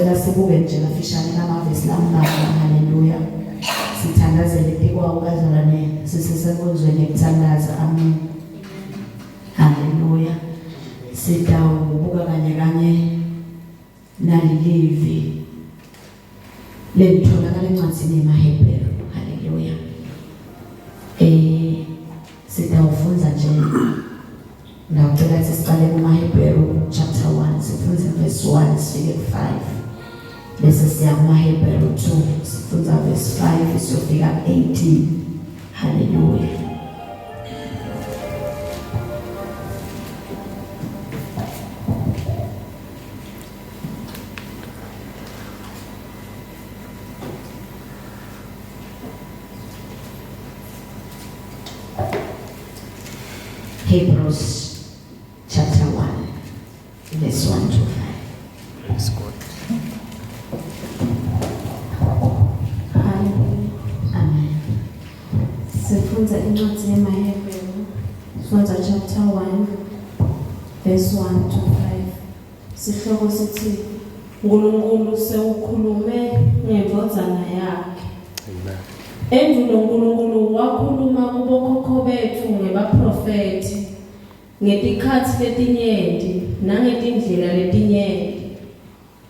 Ngicela sibuke nje kafishane lamavesi lambalwa. Haleluya. Sithandazele tikwawo bazalwane sisesenkonzweni yekuthandaza. Amen. Haleluya. Sitawubuka kanye kanye nalelivi lelitholakala encwadzini yemaHebheru. Haleluya. Eh sitawufundza nje ngawucela ukuthi siqale kumaHebheru chapter 1 sifundze verse 1 sifike ku-5 bese siya kumaHebheru 2 sifundza verse 5 siyofika ku-18 haleluya Hebrews chapter 1 verse 1 to 5. Praise God. Hallelujah. Amen. Sifundza incwadi yemaHebheru, sifundza chapter 1 verse 1 to 5. Sihloko sithi uNkulunkulu sewukhulume ngendvodzana yakhe. Amen. Endulo uNkulunkulu wakhuluma kubokhokho bethu ngebaprofethi ngetikhatsi letinyenti nangetindlela letinyenti.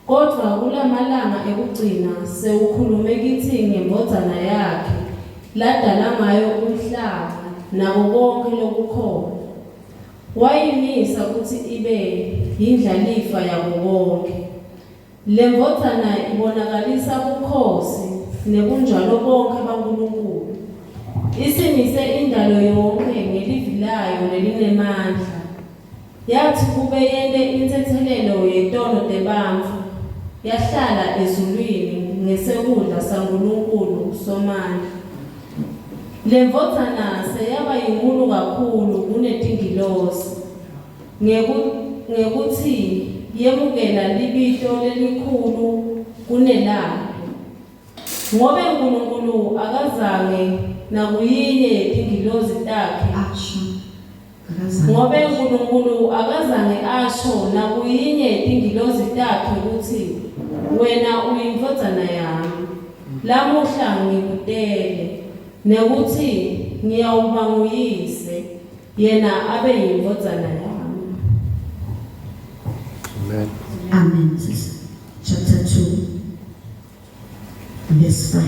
Kodvwa kulamalanga ekugcina sewukhulume kitsi ngeNdvodzana yakhe ladala ngayo umhlaba nako konkhe lokukhona. Wayimisa kutsi ibe yindlalifa yako konkhe. LeNdvodzana ibonakalisa bukhosi nebunjalo bonkhe baNkulunkulu. Isimise indalo yonkhe ngelivi layo lelinemandla. Yatsi kube yente intsetselelo yetono tebantfu, yahlala ezulwini ngesekudla saNkulunkulu Somandla. Lendvodzana seyaba yinkhulu kakhulu kunetingilosi, ngekutsi yemukela libito lelikhulu kunelato. Ngobe Nkulunkulu akazange nakuyinye yetingilozi takhe Asho. Akazange. Ngobe Nkulunkulu akazange asho nakuyinye yetingilozi takhe kutsi, Wena uyindvodzana yami, lamuhla ngikutele, nekutsi, Ngiyawuba nguyise, yena abe yindvodzana yami. Amen. Amen. Sis. Chapter 2 verse 5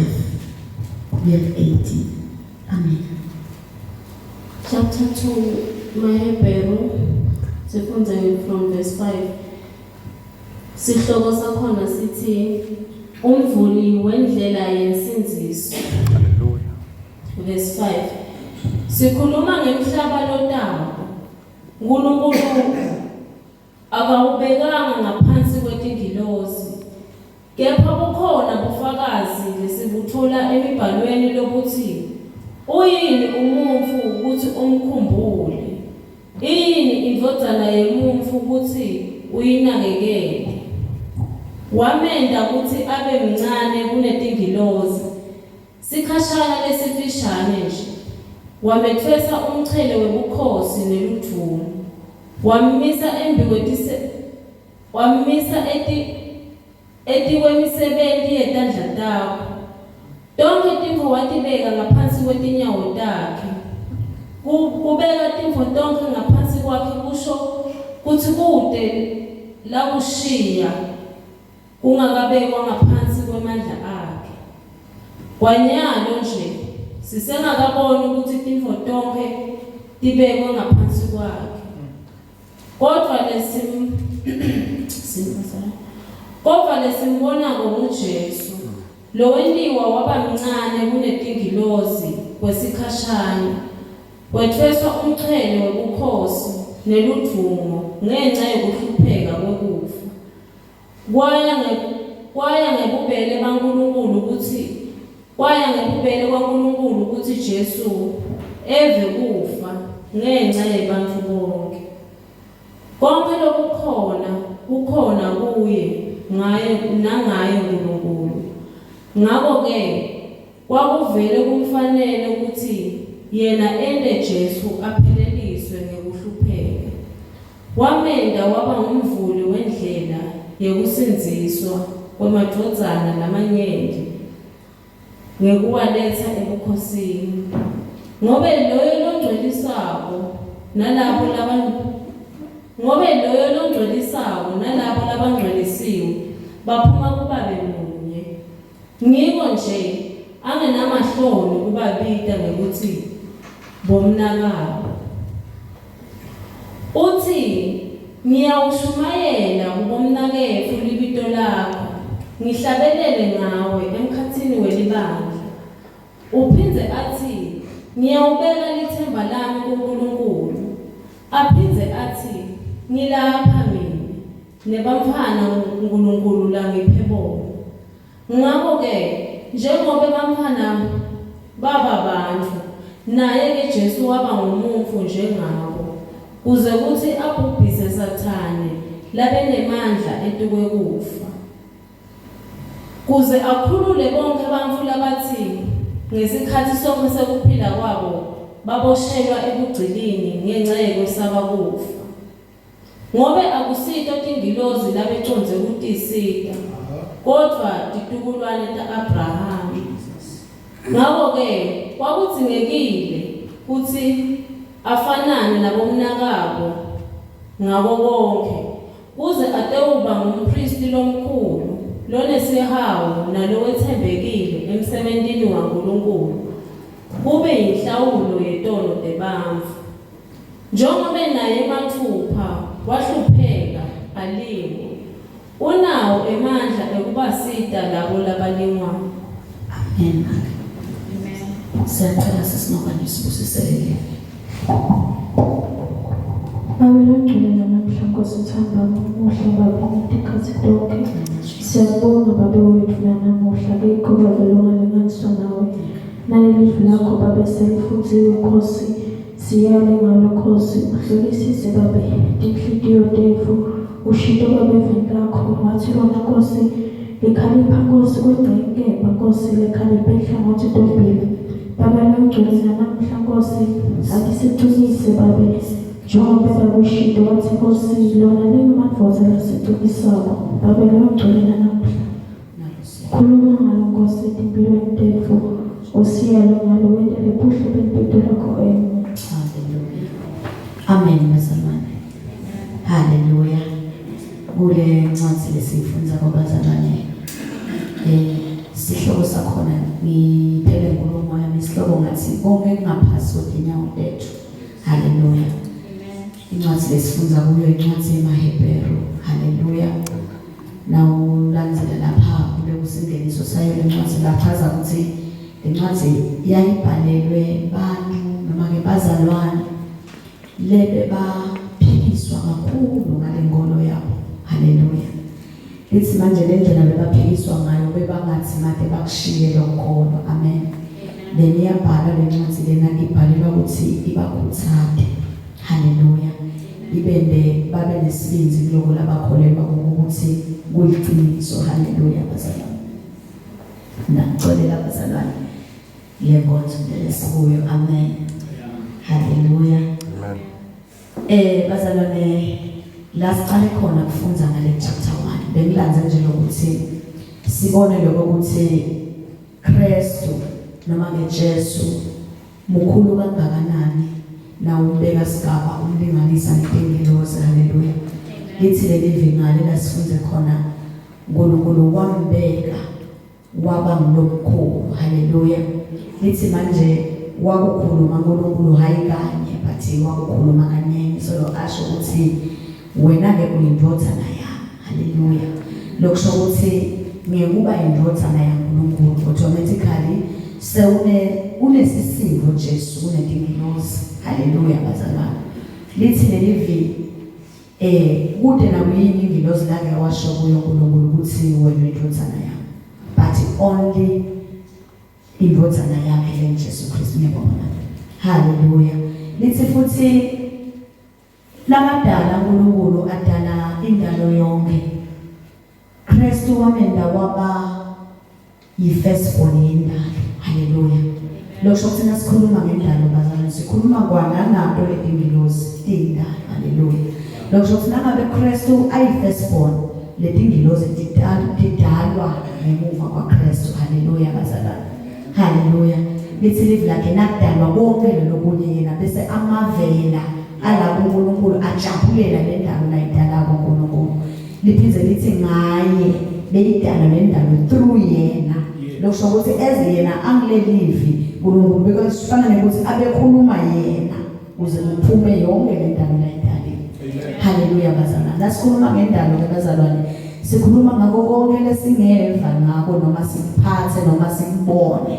kuya 18. Amen. Chapter 2 MaHebheru sifundze from verse 5. Sihloko sakhona sithi umvuli wendlela yensindziso. Hallelujah. Verse 5. Sikhuluma ngemhlaba lotako. uNkulunkulu akawubekanga ngaphansi kwetingilozi. Kepha bukhona bufakazi lesibutfola emibhalweni lobutsi uyini umuntfu kutsi umkhumbule, iyini indvodzana yemuntfu kutsi uyinakekele. Wamenta kutsi abe mncane kunetingilozi, sikhashana lesifishane nje, wametfwesa umchele webukhosi neludvumo, wammisa embikwe wammisa eti Etikwemisebenti yetandla takho. Tonkhe tintfo watibeka ngaphansi kwetinyawo takhe. Ku, kubeka tintfo tonkhe ngaphansi kwakhe kusho kutsi kute lakushiya kungakabekwa ngaphansi kwemandla akhe. Kwanyalo nje sisengakaboni kutsi tintfo tonkhe tibekwe ngaphansi kwakhe. Kodvwa lesim Kodvwa lesimbonako nguJesu, lowentiwa waba mncane kunetingilozi kwesikhashana, wetfweswa umchele webukhosi neludvumo ngenca yekuhlupheka kwekufa. Kwaya nge kwaya ngebubele baNkulunkulu kutsi kwaya ngebubele kwaNkulunkulu kutsi Jesu eve kufa ngenca yebantfu bonkhe. Konkhe lokukhona kukhona kuye ngaye nangaye Nkulunkulu. Ngako-ke kwakuvele kumfanele kutsi yena ente Jesu apheleliswe ngekuhlupheka. Wamenta waba ngumvuli wendlela yekusindziswa. kwemadvodzana lamanyenti ngekuwaletsa ebukhosini. Ngobe loyo longcwelisako nalabo laba ngobe loyo longcwelisako nalabo labangcwelisiwe baphuma kubabe munye. Ngiko nje angenamahloni kubabita ngekutsi bomnakabo. Utsi, Ngiyawushumayela kubomnaketfu libito lakho, ngihlabelele ngawe emkhatsini welibandla. Uphindze atsi, Ngiyawubeka litsemba lami kuNkulunkulu. Aphindze atsi, Ngilapha mine, nebantfwana Nkulunkulu langiphe bona. Ngako-ke, njengobe bantfwana baba bantfu, naye-ke Jesu waba ngumuntfu njengabo, kuze kutsi abhubhise Sathane labenemandla etikwekufa, kuze akhulule bonkhe bantfu labatsi ngesikhatsi sonkhe sekuphila kwabo baboshelwa ebugcilini ngenca yekwesaba kufa. Ngobe akusito tingilozi labecondze kutisita, kodvwa titukulwane ta-Abrahama. Ngako-ke kwakudzingekile kutsi afanane nabomnakabo ngako konkhe, kuze atewuba ngumphristi lomkhulu lonesihawu nalowetsembekile emsebentini waNkulunkulu, kube yinhlawulo yetono tebantfu. Njengobe naye matfupha wahlupheka alingwa, unawo emandla ekubasita labo labalingwako. Amen. Siyacela sisimakwane sibusiselele. Babe longcwele nanamhla Nkosi uthando umuhle Babe ngetikhatsi tonkhe. Siyabonga Babe wetfu nanamuhla kekho Babe longalinganiswa nawe. Nalelivi lakho Babe selifundziwe Nkosi. Siyale ngalo Nkosi, uhlolisise Babe tinhlitiyo tetfu, ushito Babe evini lakho, watsi lona Nkosi, likhalipha Nkosi kwengca inkemba Nkosi, lekhalipha inhlangothi tombili. Babe longcwele nanamuhla Nkosi, akisicinise Babe, njengoba Babe ushito watsi Nkosi, lona lingemadvodza lasiqinisako. Babe longcwele nanamuhla. Khuluma ngalo Nkosi etimphilweni tetfu, usiyale ngalo wentele buhle bempilo lakho. Amen. Hallelujah. Amen bazalwane. Hallelujah. Kule ncwadi lesiyifundza kwabazalwane sihloko sakhona ngiphele inkulumo yami isihloko ngathi konke kungaphasi kwetinyawo tethu. Hallelujah. Incwadi lesifundza kuyo incwadi yemaHebheru. Hallelujah. Nawulandzela lapha kule kusingeniso sayo lencwadzi lachaza ukuthi lencwadzi yayibhalelwe bantfu noma ke bazalwane lebebaphikiswa kakhulu ngale nkolo yabo. Haleluya. Lithi manje le ndlela bebaphikiswa ngayo bebangathi made bakushiye lokukholwa. Amen. Then iyabhalwa le ncwadi lena ibhalelwa ukuthi ibakhuthate. Haleluya. Ibende babe nesibindzi kuloko labakholelwa ukuthi kuliciniso. Haleluya bazalwane. Ndakuxolela bazalwane le nkonzo lesikuyo. Amen. Haleluya. Amen. Bazalwane la siqale khona kufundza ngale chapter 1 bengilandze nje lokuthi sibone lokho ukuthi Kristu noma ke Jesu mukhulu kangakanani na umbeka sigaba umlinganisa netingilozi. Haleluya. Lithi leli vingale la sifunze khona uNkulunkulu wambeka waba ngulomkhulu. Haleluya. Lithi manje wakukhuluma uNkulunkulu hayi kanye but wakukhuluma kaningi, so lo asho ukuthi wena ke uyindvodzana yami. Haleluya. Lokusho ukuthi ngekuba indvodzana yaNkulunkulu automatically sewune unesisindo Jesu kunetingilozi. Haleluya bazalwane. Lithi leli vi kude nakuyini ingilozi lake washo kuyo uNkulunkulu ukuthi wena uyindvodzana yami, but only indvodzana yakhe lengu Jesu Kristu. Ngiyabonga. Haleluya. Lithi futhi lamadala uNkulunkulu adala indalo yonke, Kristu wamenda waba yi-firstborn yendalo. Haleluya. Lokho ukuthi nasikhuluma ngendalo bazalwane sikhuluma kwananato letingilozi tindalo. Haleluya. Lokho ukuthi nangabe Kristu ayi-firstborn Letingilozi tidalwa ngemuva kwaKristu. Haleluya bazalwane. Haleluya. Lithi livi lakhe nakudalwa konke lokunye yena bese amavela ala kuNkulunkulu ajabulela le ndalo layidalako uNkulunkulu. Liphindze lithi ngaye beyidala le ndalo through yena. Lokusho ukuthi eze yena angilelivi uNkulunkulu because kufana nekuthi abekhuluma yena kuze kuphume yonke le ndalo layidalile. Haleluya bazalwane. Nasikhuluma ngendalo ke bazalwane, sikhuluma ngako konke lesingeva ngako noma sikuphathe noma sikubone.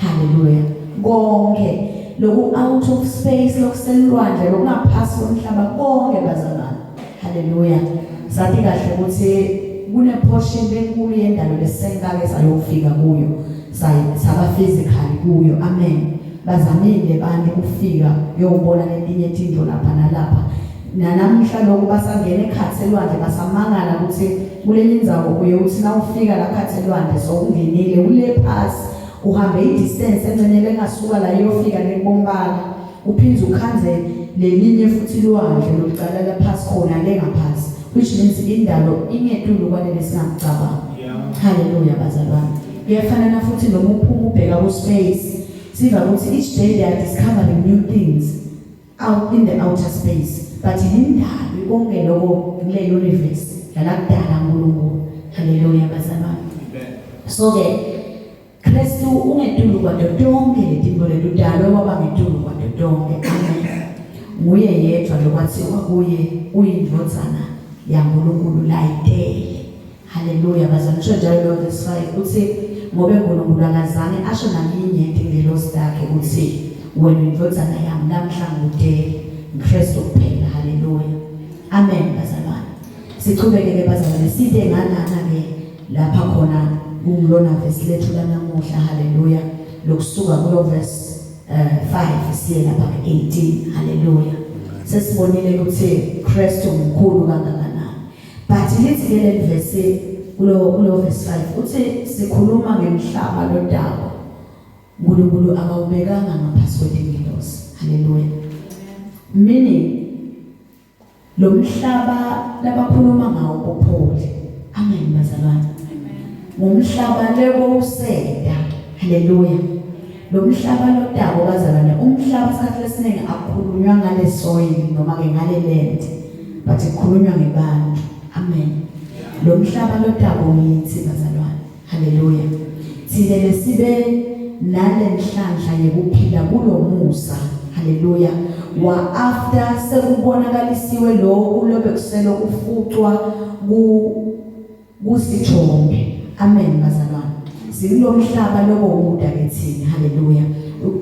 Haleluya. Konke loku out of space lokuselwandle lokungaphasi komhlaba konke bazalwane. Haleluya. Sathi kahle ukuthi kune portion lenkulu yendalo lesengake sayofika kuyo saba physical kuyo. Amen. Bazamile abantu ukufika yobona letinye tinto lapha nalapha. Nanamhla lokhu basangena ekhatsi elwandle basamangala ukuthi kulenye indzawo uye uthi nawufika la khatsi elwandle sowungenile ule phasi uhambe i-distance engcenye lengasuka la iyofika lekubombala uphinde ukhanze lelinye futhi lwandle lokuqala laphasi khona le ngaphasi, which means indalo ingetulu kwaleli singakucabanga. Haleluya bazalwane. Kuyafanana futhi noma uphuma ubheka ku space, siva ukuthi each day they are discovering new things out in the outer space, but yindalo konke lokho kule universe lalakudala uNkulunkulu. Haleluya bazalwane. So ke Kristu ungetulu kwato tonke letintfo letudalwe waba ngetulu kwato tonke. Amen. Nguye yedvwa lokwathiwa kuye uyindvodzana yaNkulunkulu layitele. Haleluya bazalwane. Usho njalo lo verse 5 uthi ngobe uNkulunkulu akazange asho nalinye tingelosi takhe ukuthi wena indvodzana yami namhla ngikutele. NgiKristu kuphela. Haleluya. Amen bazalwane. Sichubeke ke bazalwane side ngalana ke lapha khona kungulona verse lethu lanamuhla. Haleluya. Lokusuka kulo verse 5 siye lapha ku-18. Haleluya. Sesibonile ukuthi Kristu mkhulu kangakanani. But lithi ke leli verse kulo verse 5 uthi sikhuluma ngemhlaba lodako uNkulunkulu akawubekanga ngaphasi kwetingilosi. Haleluya. Meaning lo mhlaba labakhuluma ngawo boPaul. Amen bazalwane. Ngumhlaba lebo usenda. Haleluya. Lo mhlaba lodako bazalwane, umhlaba isikhathi lesiningi akukhulunywa ngale soil noma ke ngale land, but kukhulunywa ngebantu. Amen. Lo mhlaba lodako ngithi bazalwane. Haleluya. Thina lesibe nalenhlanhla yekuphila kulomusa. Haleluya. Wa after sekubonakalisiwe lokhu lobe kuselo kufucwa ku kusithombe. Amen bazalwane. Sikulomhlaba lobo uda ke thina. Haleluya.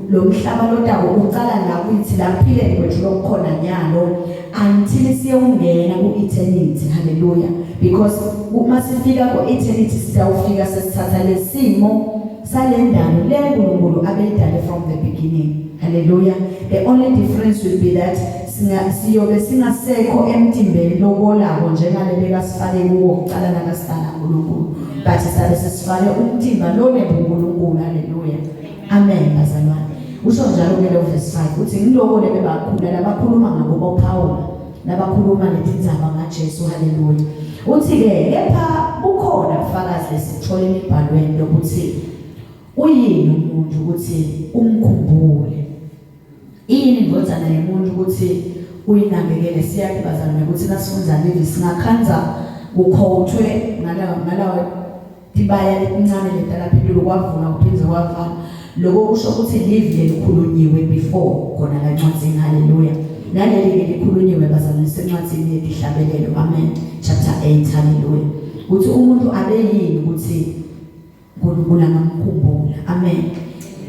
Lo mhlaba lodako ucala la kuyithi la kuphileni kwethu lokukhona nyalo until siyongena ku eternity. Haleluya. Because uma sifika ku eternity sitawufika sesithatha lesimo salendalo le uNkulunkulu abeyidale from the beginning. Hallelujah. The only difference will be that singa siyobe singasekho emtimbeni lobolako njengale bekasifake kuwo kuqala nakasidala uNkulunkulu, but sabe sesifake umtimba lo nebuNkulunkulu. Hallelujah. Amen bazalwane. Usho njalo ke lo verse 5 uthi ngiloko lebe bakhula labakhuluma ngabo boPaul labakhuluma letindzaba ngaJesu. Haleluya. Uthi ke kepha bukhona ubufakazi lesithola emibhalweni lokuthi uyini umuntu ukuthi umkhumbule, iyini indvodzana yemuntu ukuthi uyinakekele. Siyathi bazalwane ukuthi nasifundza livi singakhandza kukhowuthwe ngala tibaya letincane letalaphezulu kwavula kuphindze kwavala. Lokho kusho ukuthi livi lelikhulunyiwe before khona la encwadzini. Haleluya. Naleli ke likhulunyiwe bazalwane sencwadzini yetihlabelelo. Amen. Chapter 8. Haleluya. Ukuthi umuntu abe yini ukuthi uNkulunkulu angamkhumbula. Amen.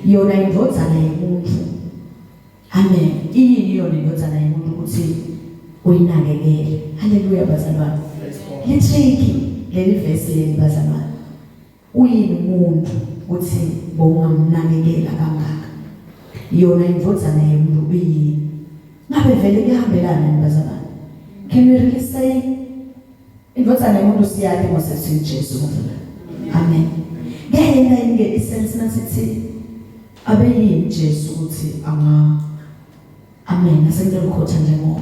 Yona indvodzana yemuntu. Amen. Iyini yona indvodzana yemuntu ukuthi uyinakekele? Haleluya bazalwane. Litricky leli verse leli bazalwane. Uyini umuntu ukuthi bowungamnakekela kangaka? Yona indvodzana yemuntu iyini? Ngabe vele kuyahambelana yini bazalwane? Can we really say indvodzana yemuntu siyati ngosethi Jesu bazalwane? Amen. Kuyayenta yini ke isense nasithi abeyini Jesu ukuthi anga Amen. Asengikhotha njengoba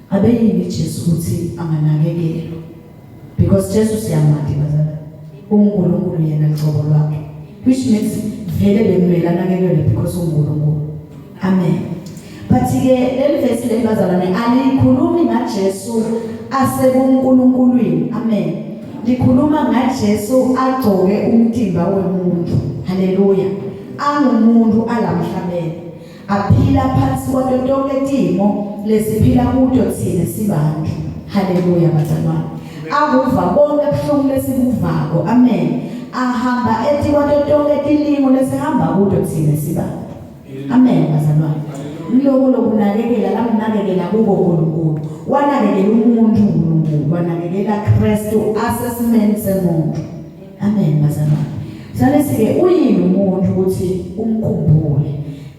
abeyini Jesu ukuthi anganakekelwa. Because Jesu siyamati bazalwane. UNkulunkulu yena lucobo lwakhe. Which means vele bekumele anakekelwe because uNkulunkulu. Amen. But ke leli verse leli bazalwane alikhulumi ngaJesu asekuNkulunkulwini. Amen. Likhuluma ngaJesu agcoke umtimba wemuntu. Haleluya. Angumuntu alamhlabeni. Aphila phansi kwato tonke timo lesiphila kuto thina sibantu. Haleluya bazalwane. Akuva bonke buhlungu lesikuvako. Amen. Ahamba etikwato tonke tilingo lesihamba kuto thina sibantu. Amen bazalwane. Ngiloko lokunakekela lamnakekela kuko uNkulunkulu. Wanakekela umuntu uNkulunkulu, wanakekela Kristu asesimeni semuntu. Amen bazalwane. Sale sike uyini umuntu ukuthi umkhumbule.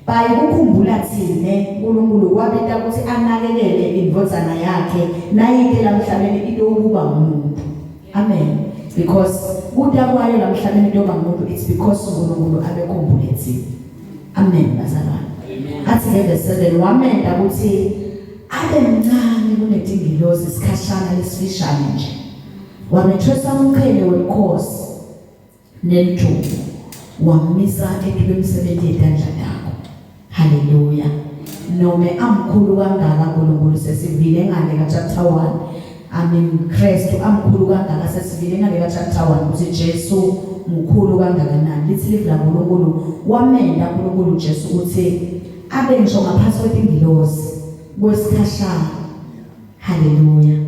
By ukukhumbula thine uNkulunkulu kwabita ukuthi anakekele indvodzana yakhe nayike lamhlabeni into ukuba umuntu. Amen. Because kuta kwayo lamhlabeni into yoba umuntu it's because uNkulunkulu abekhumbule thina. Amen bazalwane. Athi ke verse 7 wamenda ukuthi abe mncane kunetingilozi isikhashana lesifishane nje. Wamethwesa umqhele webukhosi nelijubo wammisa etukwemisebenzi yetandla takho. Haleluya. Nome amkhulu kangaka uNkulunkulu sesivile ngale ka chapter 1. I mean Kristu amkhulu kangaka sesivile ngale ka chapter 1 ukuthi Jesu mkhulu kangakanani. Lithi livi laNkulunkulu wamenda uNkulunkulu Jesu ukuthi abe ngisho ngaphansi kwetingilozi kwesikhashana. Haleluya.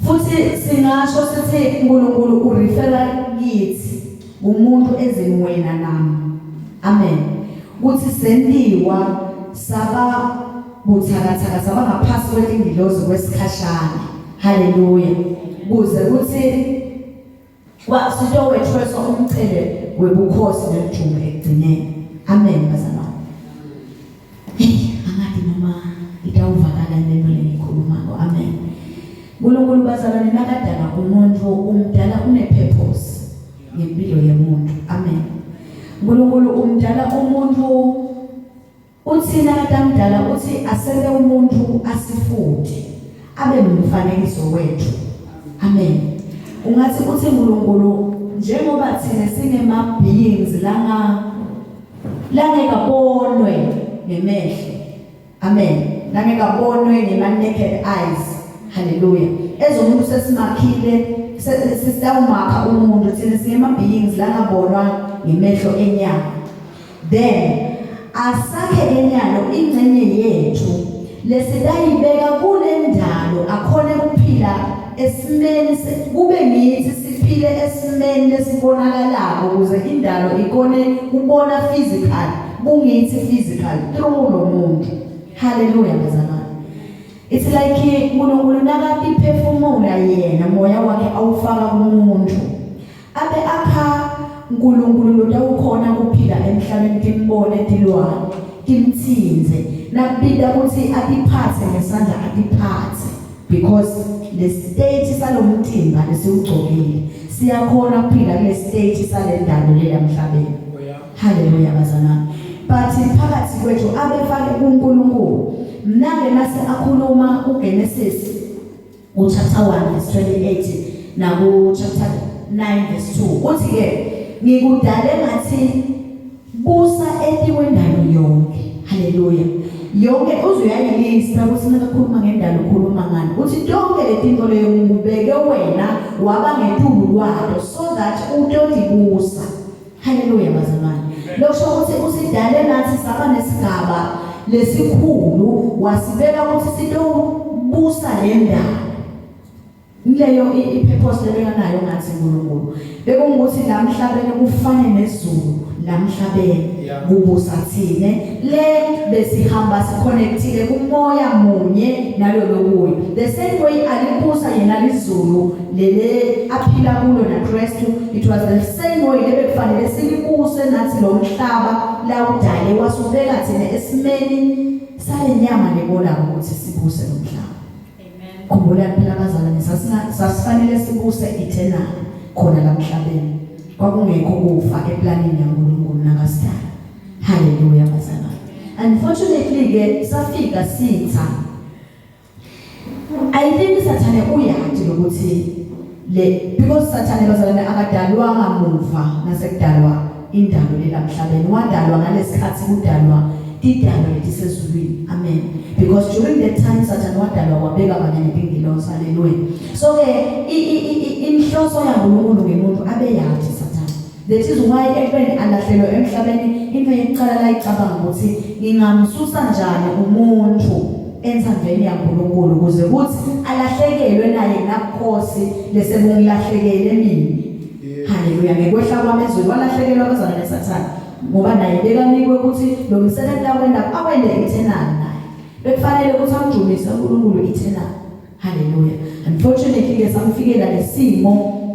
Futhi singasho sithi uNkulunkulu urefera kithi umuntu ezini wena nami. Amen. Kuthi sentiwa saba buthakathaka saba ngaphasi kwetingilozi kwesikhashana. Haleluya. Kuze kuthi Kwasitowethweswa umchele webukhosi nelijumo ekugcineni. Amen bazalwane. Hey, angathi noma itawuvakala lento lengikhulumako. Amen. uNkulunkulu bazalwane nakadala umuntu umdala une purpose ngempilo yemuntu. Amen. uNkulunkulu umdala umuntu Uthi nakatamdala uthi asebe umuntu asifude abe ngumfanekiso wethu. Amen. Ungathi uthi uNkulunkulu njengoba thina singema beings langa langekabonwe ngemehlo. Amen. Langekabonwe ngema naked eyes. Hallelujah. Ezomuntu sesimakhile sisawumakha umuntu thina singema beings langabonwa ngemehlo enyama. Then asakhe kenyalo ingcenye yethu lesitayibeka kulendalo akhone kuphila esimeni kube ngithi siphile esimeni lesibonakalako ukuze indalo ikone kubona physical kungithi physical through lo muntu. Hallelujah bazalwane. It's like uNkulunkulu nakatiphefumula yena moya wakhe awufaka kumuntu. Abe akha uNkulunkulu lotawukhona kuphila emhlabeni timbone tilwane timthinze nakubita ukuthi atiphathe ngesandla atiphathe because le state salomtimba lesiwugcokile siyakhona ukuphila kule state salendalo lela emhlabeni. Haleluya bazalwane. But phakathi kwethu abefake kuNkulunkulu. Mnake mase akhuluma kuGenesis kuchapter 1 verse 28 naku chapter 9 verse 2 uthi ke ngikudale ngathi busa etikwendalo yonke. Haleluya. Yonke uze uyayilista ukuthi nakakhuluma ngendalo ukhuluma ngani. Uthi tonke letinto leyo ngikubeke wena waba ngetulu kwato so that utotibusa. Haleluya bazalwane. Lokho ukuthi usidale nathi saba nesigaba lesikhulu wasibeka ukuthi sitobusa le ndawo. Leyo ipurpose lebekanayo ngathi uNkulunkulu. Bekungukuthi la mhlabeni kufane nezulu la mhlabeni kubusa thine le besihamba siconnectile kumoya munye nalolo kuyo. The same way alibusa yena lizulu lele aphila kulo naKristu it was the same way lebekufanele silibuse nathi lo mhlaba lawudale wasubeka thina esimeni salenyama lebona ukuthi sibuse lo mhlaba. Amen. Khumbula phela abazalwane sasifanele sibuse eternal khona la mhlabeni. Kwakungekho kufa eplanini yaNkulunkulu nakasidala. Hallelujah bazalwane. Unfortunately ke safika sitha I think sathane uyazi ukuthi Le because Sathane bazalwane akadalwanga muva nasekudalwa indalo lelamhlabeni wadalwa ngalesikhathi kudalwa tidalo letisezulwini. Amen. Because during that time Satan wadalwa wabeka kanye netingilosi. Haleluya. So ke inhloso yaNkulunkulu ngemuntu abeyathi Satan. That is why ekubeni alahlelwe emhlabeni into yekuqala la icabanga ukuthi ngingamsusa njani umuntu enthandweni yaNkulunkulu ukuze kuthi alahlekelwe naye nabukhosi lesebungilahlekele mina. Haleluya. Ngekwehla kwami ezweni walahlekelwa abazalwane neSathane ngoba naye bekanikwe ukuthi lo msebenzi awenda awende eternal naye. Bekufanele ukuthi amjumise uNkulunkulu eternal. Haleluya. Unfortunately ke samfikela lesimo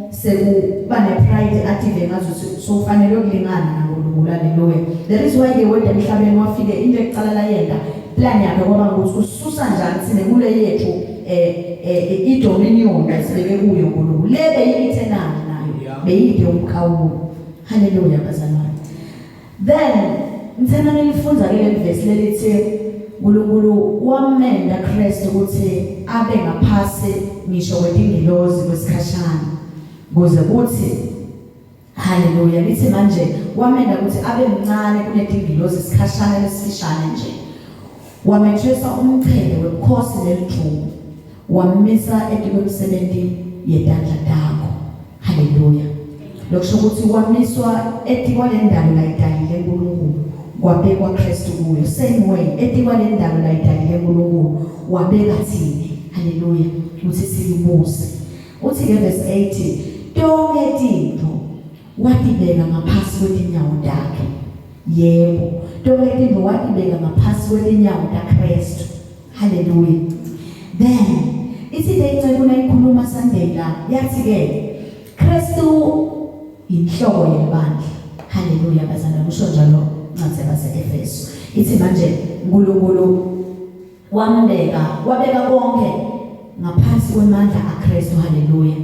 sekuba nepride ative ngazuthi sofanele ukulingana naNkulunkulu. Haleluya. That is why ke weda emhlabeni wafike into ekuqala la yenda plan yakhe kwaba ukuthi ususa njani sine kule yethu eh idominion esibeke kuyo uNkulunkulu lebe yi-eternal nayo beyide umkhawulo. Haleluya bazalwane. Then ngithena ngilifunda ke leli verse lelithi uNkulunkulu wamenda Kristu ukuthi abe ngaphasi ngisho kwetingilozi kwesikhashana kuze kuthi haleluya lithi manje wamenda ukuthi abe mncane kunetingilozi isikhashana lesifishane nje wamethwesa umqhele webukhosi lelijubo wamisa etikwemisebenzi yetandla takho. Haleluya. Lokusho ukuthi wamiswa etikwa lendalo layidalile uNkulunkulu kwabekwa Kristu kuyo. Same way etikwa lendalo layidalile uNkulunkulu wabeka thina. Haleluya. Uthi siyibuse. Uthi ke verse 8 tonke tintfo watibeka ngaphasi kwetinyawo takhe. Yebo, tonke tintfo watibeka ngaphasi kwetinyawo taKristu. Haleluya. Then ithi le inceku nayikhuluma Sunday la yathi ke Kristu inhloko yebandla. Haleluya bazalwane kusho njalo incwadi yabaseEfeso. Ithi manje uNkulunkulu wambeka wabeka konke ngaphansi kwemandla aKristu. Haleluya.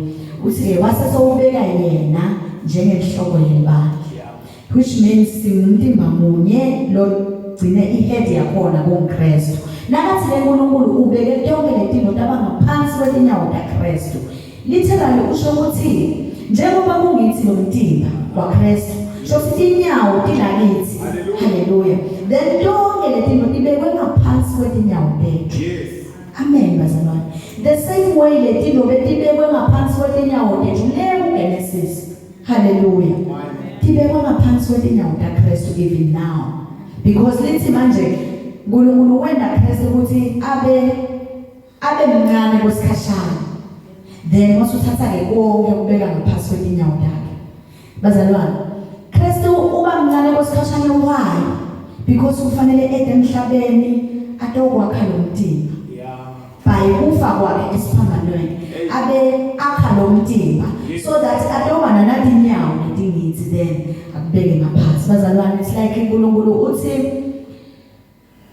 Uthi ke wase sowubeka yena njengenhloko yebandla. Which means singumtimba munye lo gcine ihead yakhona kungiKristu. Nakathi le uNkulunkulu ubeke tonke letinto taba ngaphansi kwetinyawo taKristu. Literally usho ukuthi njengoba kungithi lo mtimba waKristu, sho ukuthi tinyawo tilakithi. Haleluya. Then tonke letinto tibekwe ngaphansi kwetinyawo tethu. Yes. Amen bazalwane. The same way letinto betibekwe ngaphansi kwetinyawo tethu le kuGenesis. Hallelujah. Tibekwa ngaphansi kwetinyawo taKristu even now. Because lithi manje uNkulunkulu wenda Kristu ukuthi abe abe mncane kwesikhashana. Then wasuthatha ke konke ukubeka ngaphansi kwetinyawo takhe. Bazalwane, Kristu uba mncane kwesikhashana why? Because kufanele ede emhlabeni atokwakha lo mtimba. Yeah. By kufa kwakhe esiphambanweni abe akha lo mtimba so that atobana natinyawo letingithi then akubeke ngaphansi. Bazalwane, it's like uNkulunkulu uthi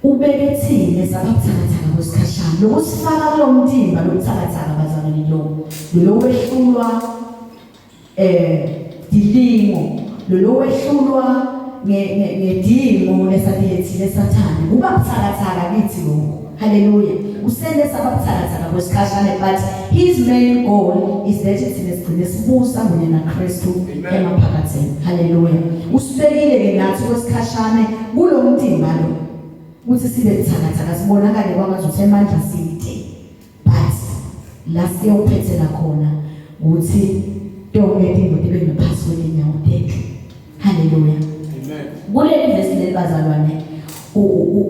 ubeke thina sababuthakathaka kwesikhashana lokusifaka kulo mtimba lobuthakathaka bazalwane lo lo wehlulwa dilingo lo wehlulwa ngedimo lesatilethile sathane kuba buthakathaka kithi lokho. Haleluya. Usende sababuthakathaka kwesikhashana but his main goal is that thina sigcine sibusa kunye naKristu emaphakathini. Haleluya. Usibekile ke nathi kwesikhashana kulomtimba lo ukuthi sibe buthakathaka sibonakale kwangazuthi emandla side but la siyophethela khona ukuthi tonke tintfo tibe ngaphansi kwetinyawo tethu. Haleluya. Amen. Kuleli verse leli bazalwane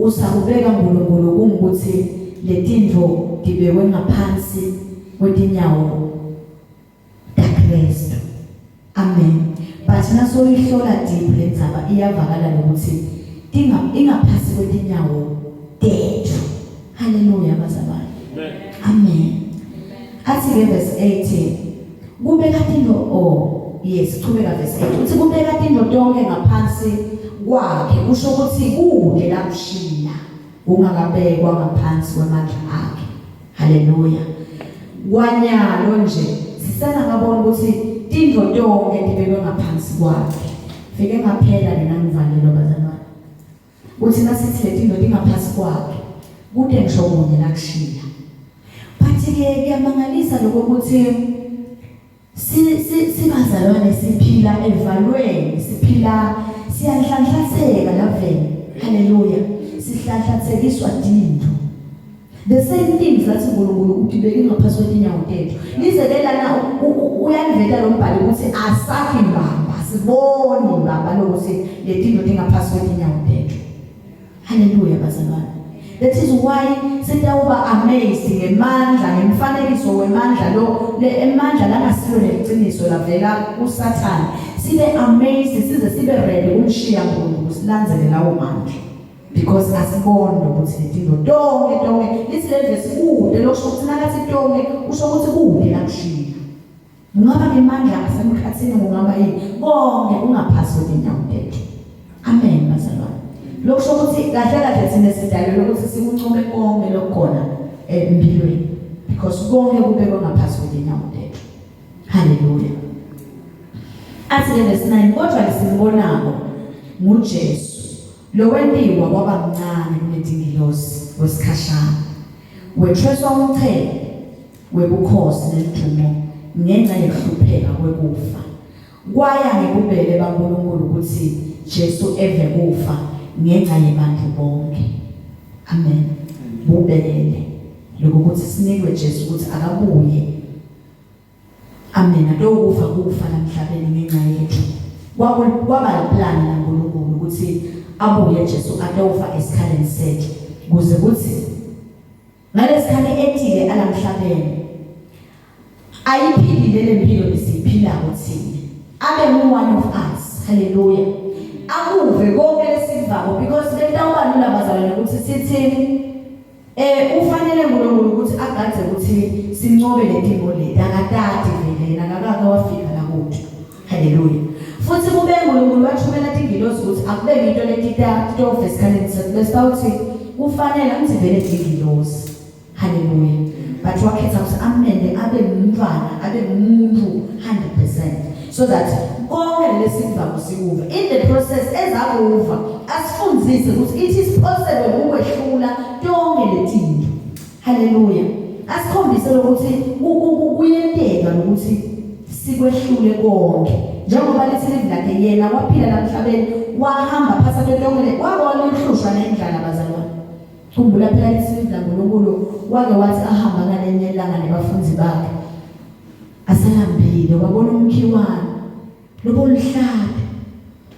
usakubeka uNkulunkulu kungukuthi letintfo tibekwe ngaphansi kwetinyawo taKristu. Amen. But nasoyihlola deep lendzaba iyavakala lokuthi tinga ingaphasi kwetinyawo tethu. Haleluya bazalwane. Amen. Amen. Athi ke verse 18 kubeka tintfo oh yes chubeka verse 8 uthi kubeka tintfo tonke ngaphansi kwakhe kusho ukuthi kude la kushiya ungakabekwa ngaphansi kwamandla akhe. Haleluya. Kwanyalo nje sisengakabona ukuthi tintfo tonke tibekwe ngaphansi kwakhe. Fike ngaphela lena ngivalelo bazalwane. Uthi nasithi letintfo tingaphansi kwakhe kude ngisho kunye lakushiya. But ke kuyamangalisa lokho ukuthi Si si sibazalwane siphila evalweni, siphila siyanhlanhlatheka laveni. Hallelujah. Sihlanhlatsekiswa tintfo. The same things lathi uNkulunkulu utibeke ngaphasi kwetinyawo tethu. Lize ke lana uyaliveta lo mbhalo ukuthi asakhi mbamba, siboni mbamba lokuthi letinto tingaphasi kwetinyawo tethu. Hallelujah bazalwane. That is why sitawuba amazed ngemandla ngemfanekiso wemandla lo le emandla langasilo leliciniso lavela kuSathane. Sibe amazed size sibe ready kumshiya uNkulunkulu silandzele lawo mandla. Because asiboni ukuthi letinto tonke tonke lithi le verse kude lokusho ukuthi nakathi tonke usho ukuthi kude lakushiya. Kungaba ngemandla asemkhathini kungaba yini konke kungaphasi kwetinyawo tethu. Amen bazalwane. Lokusho ukuthi kahle kahle thina sidalelwe ukuthi sikuncome konke lokukhona empilweni because konke kubekwe ngaphasi kwetinyawo tethu. Hallelujah. Athi ke verse 9 kodwa lesimbonako nguJesu lowentiwa kwaba mncane kunetingilosi kwesikhashana wethweswa umchele webukhosi neludumo ngenca yekuhlupheka kwekufa. Kwaya ngebubele baNkulunkulu ukuthi Jesu eve kufa ngenca yebantfu bonkhe. Amen. Bubele lokuthi sinikwe Jesu ukuthi akabuye. Amen. Atokufa kufa lamhlabeni ngenca yethu. Kwaba plan laNkulunkulu ukuthi abuye Jesu atofa esikhaleni sethu kuze kuthi Ngalesikhathi ethile alamhlabeni ayiphilile lempilo lesiyiphilako thina abe ngu one of us haleluya akuve konke lesivako because betawuba lula bazalwane ukuthi sithi eh ufanele uNkulunkulu ukuthi agadze ukuthi sincobe letimo leti akatati vele yena akakake wafika la kuthi haleluya futhi kube uNkulunkulu wathumela tingilozi ukuthi akube into letita tofe esikhaleni sethu bese awuthi kufanele angithi vele tingilozi haleluya but wakhetha ukuthi amende abe ngumntwana abe ngumuntu 100% so that konke lesikuva sikuva in the process ezakuva asifundzise ukuthi it is possible ukwehlula tonke letinto Haleluya. Asikhombise lokuthi kuyenteka lokuthi sikwehlule konke. Njengoba lithi livi lakhe yena waphila lamhlabeni wahamba phasa tonke wabona ukuhlushwa nendlala bazalwane. Khumbula phela lithi livi laNkulunkulu wake wathi ahamba ngalenye ilanga nebafundi bakhe. Asalambile wabona umkhiwane Lobo luhlata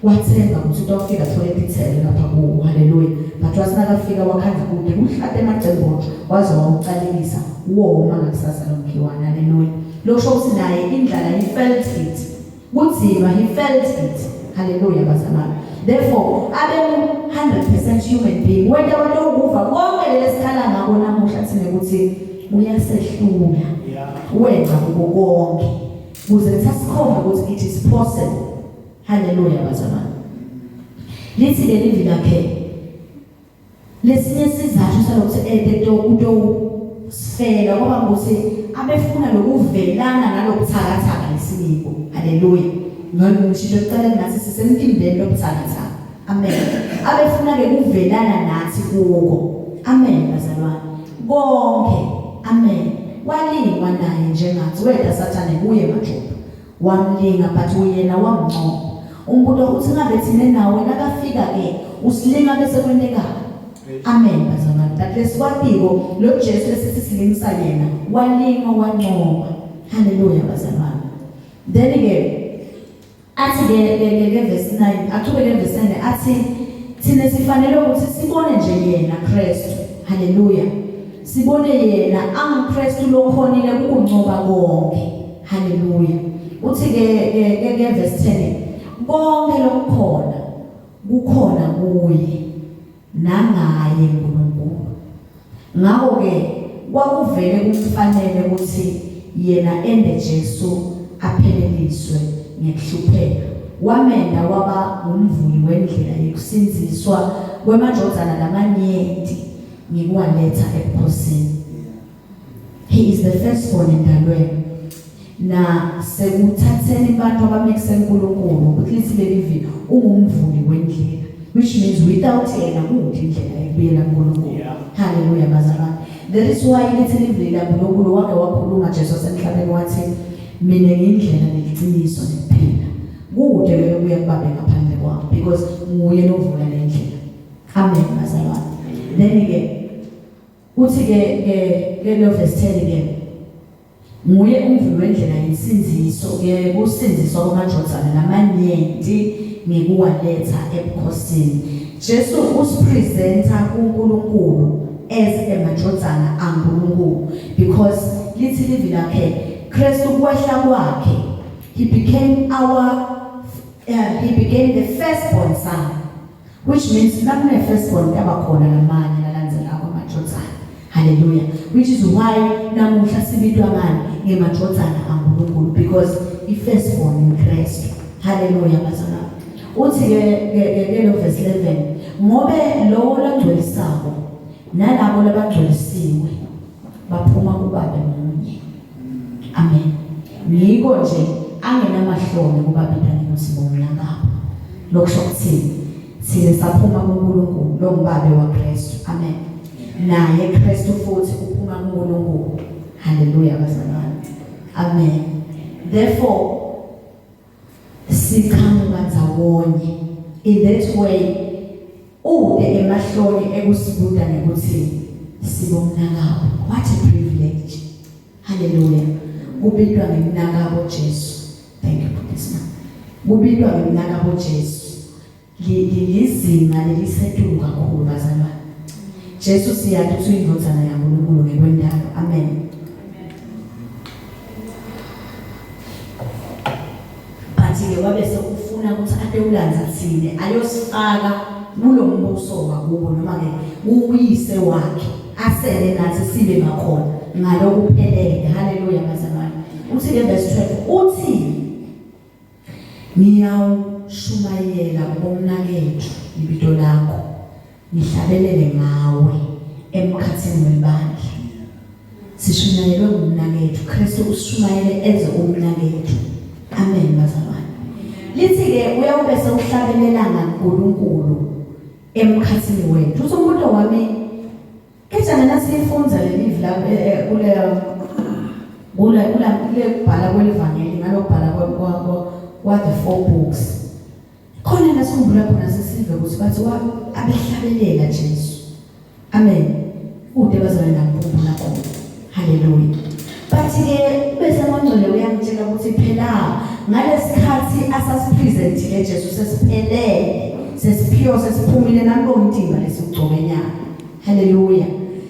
wathemba ukuthi utawufika athole titselo lapha kuwo haleluya but wathi nakafika wakhandla kude kuhlata emacembu waze wawucalekisa woma ngakusasa lomkhiwane haleluya lokusho ukuthi naye indlala he felt it kunzima he felt it haleluya bazalwane therefore abe 100% human being wenta watokuva konke lesikhala ngako namuhla thina ukuthi uyasehlula wenza kuko konke kuze sasikhombe ukuthi it is possible haleluya bazalwane lithi leli livi lakhe lesinye sizathu salokuthi ete to kuto sifela ngoba ukuthi abefuna lokuvelana nalokuthakathaka lesiniko haleluya ngani ngisho ekuqaleni nathi sisemtimbeni lobuthakathaka amen abefuna ke kuvelana nathi kuko amen bazalwane konke amen walingwa naye njengathi weda sathane kuye majuba wamlinga but uyena wamncoba umbuto uthi ngabe thina nawe nakafika ke usilinga bese kwentekani amen bazalwane but lesikwatiko lo Jesu esithi silingisa yena walingwa wancoba haleluya bazalwane then ke Athi ke ke ke ke verse 9 aqhubeke verse 9 athi thina sifanele ukuthi sibone nje yena Kristu haleluya sibone yena anguKristu lokhonile ukuncoba konke haleluya uthi ke ke ke, ke verse 10 konke lokukhona kukhona kuye nangaye uNkulunkulu ngakho ke kwakuvele kumfanele ukuthi yena ende Jesu apheleliswe ngekuhlupheka wamenda waba ngumvuli wendlela yekusindziswa kwemadvodzana lamanyenti ngikuwaletha ebukhosini he is the firstborn endalweni na sekuthatheni abantu abamekise uNkulunkulu ukuthi lithi leli vi ungumvuli wendlela which means without yena kude indlela ekubuyela kuNkulunkulu haleluya bazalwane that is why lithi livi laNkulunkulu wake wakhuluma Jesu wasemhlabeni wathi Mina ngiyindlela neliciniso nekuphila. Kude ke kuya kubabe ngaphandle kwami because nguye lovula le ndlela. Amen bazalwane. Then ke uthi ke ke ke lo verse 10 ke nguye umvuli wendlela yensindziso ke kusindziswa kwamajozana lamanyenti ngekuwaletha ebukhosini. Jesu usipresenta kuNkulunkulu as emajozana aNkulunkulu because lithi livi lakhe Kristu kwehla kwakhe he became our he became the firstborn son which means nakune firstborn yabakhona lamanye lalandzelako amajozana. Hallelujah. Which is why namuhla sibitwa ngani ngemajozana aNkulunkulu because i firstborn in Christ. Hallelujah bazalwane. Uthi ke ke ke lo verse 11 ngobe lowo longcwelisako nalabo labangcwelisiwe baphuma kubabe munye. Amen. Ngiko nje angenamahloni kubabita ngekuthi bomnakabo. Lokusho ukuthini? Thina saphuma kuNkulunkulu longubabe waKristu. Amen. Naye Kristu futhi uphuma kuNkulunkulu. Hallelujah bazalwane. Amen. Therefore siqhamuka ndzawonye in that way ude emahloni ekusibuta ngekuthi sibomnakabo. What a privilege. Hallelujah. Kubitwa ngemnakabo Jesu. Thank you Professor. Kubitwa ngemnakabo Jesu. Lizinga lelisetulu kakhulu bazalwane. Jesu siyathi uthi uyindvodzana yaNkulunkulu ngekwendalo. Amen. But ke wabe sekufuna ukuthi atewulandza tsine ayosifaka kulombuso wakubo noma ke uyise wakhe asele nathi sibe ngakhona ngalokuphelele. Haleluya bazalwane. Uthi ke verse 12 uthi ngiyawushumayela kubomnakethu ibito lakho ngihlabelele ngawe emkhathini webandla. Sishunyayelwe ngumnakethu Kristu usishumayele eze umnakethu. Amen bazalwane. Lithi ke uyawube sewuhlabelela ngaNkulunkulu emkhathini wethu. Uthi umuntu wami Kejana nasifundza lelivi la kule kule kule kule kubhala kwelivangeli ngalokubhala kwa kwa the four books. Khona nasikhumbula khona sesive ukuthi bathi wa abehlabelela Jesu. Amen. Kude bazalwane nakukhumbula khona. Hallelujah. Bathi ke bese ngongcwele uyangitshela ukuthi phela ngalesikhathi asasipresentile Jesu sesiphelele sesiphiwe sesiphumile nakulomtimba lesigcoke nyama. Hallelujah.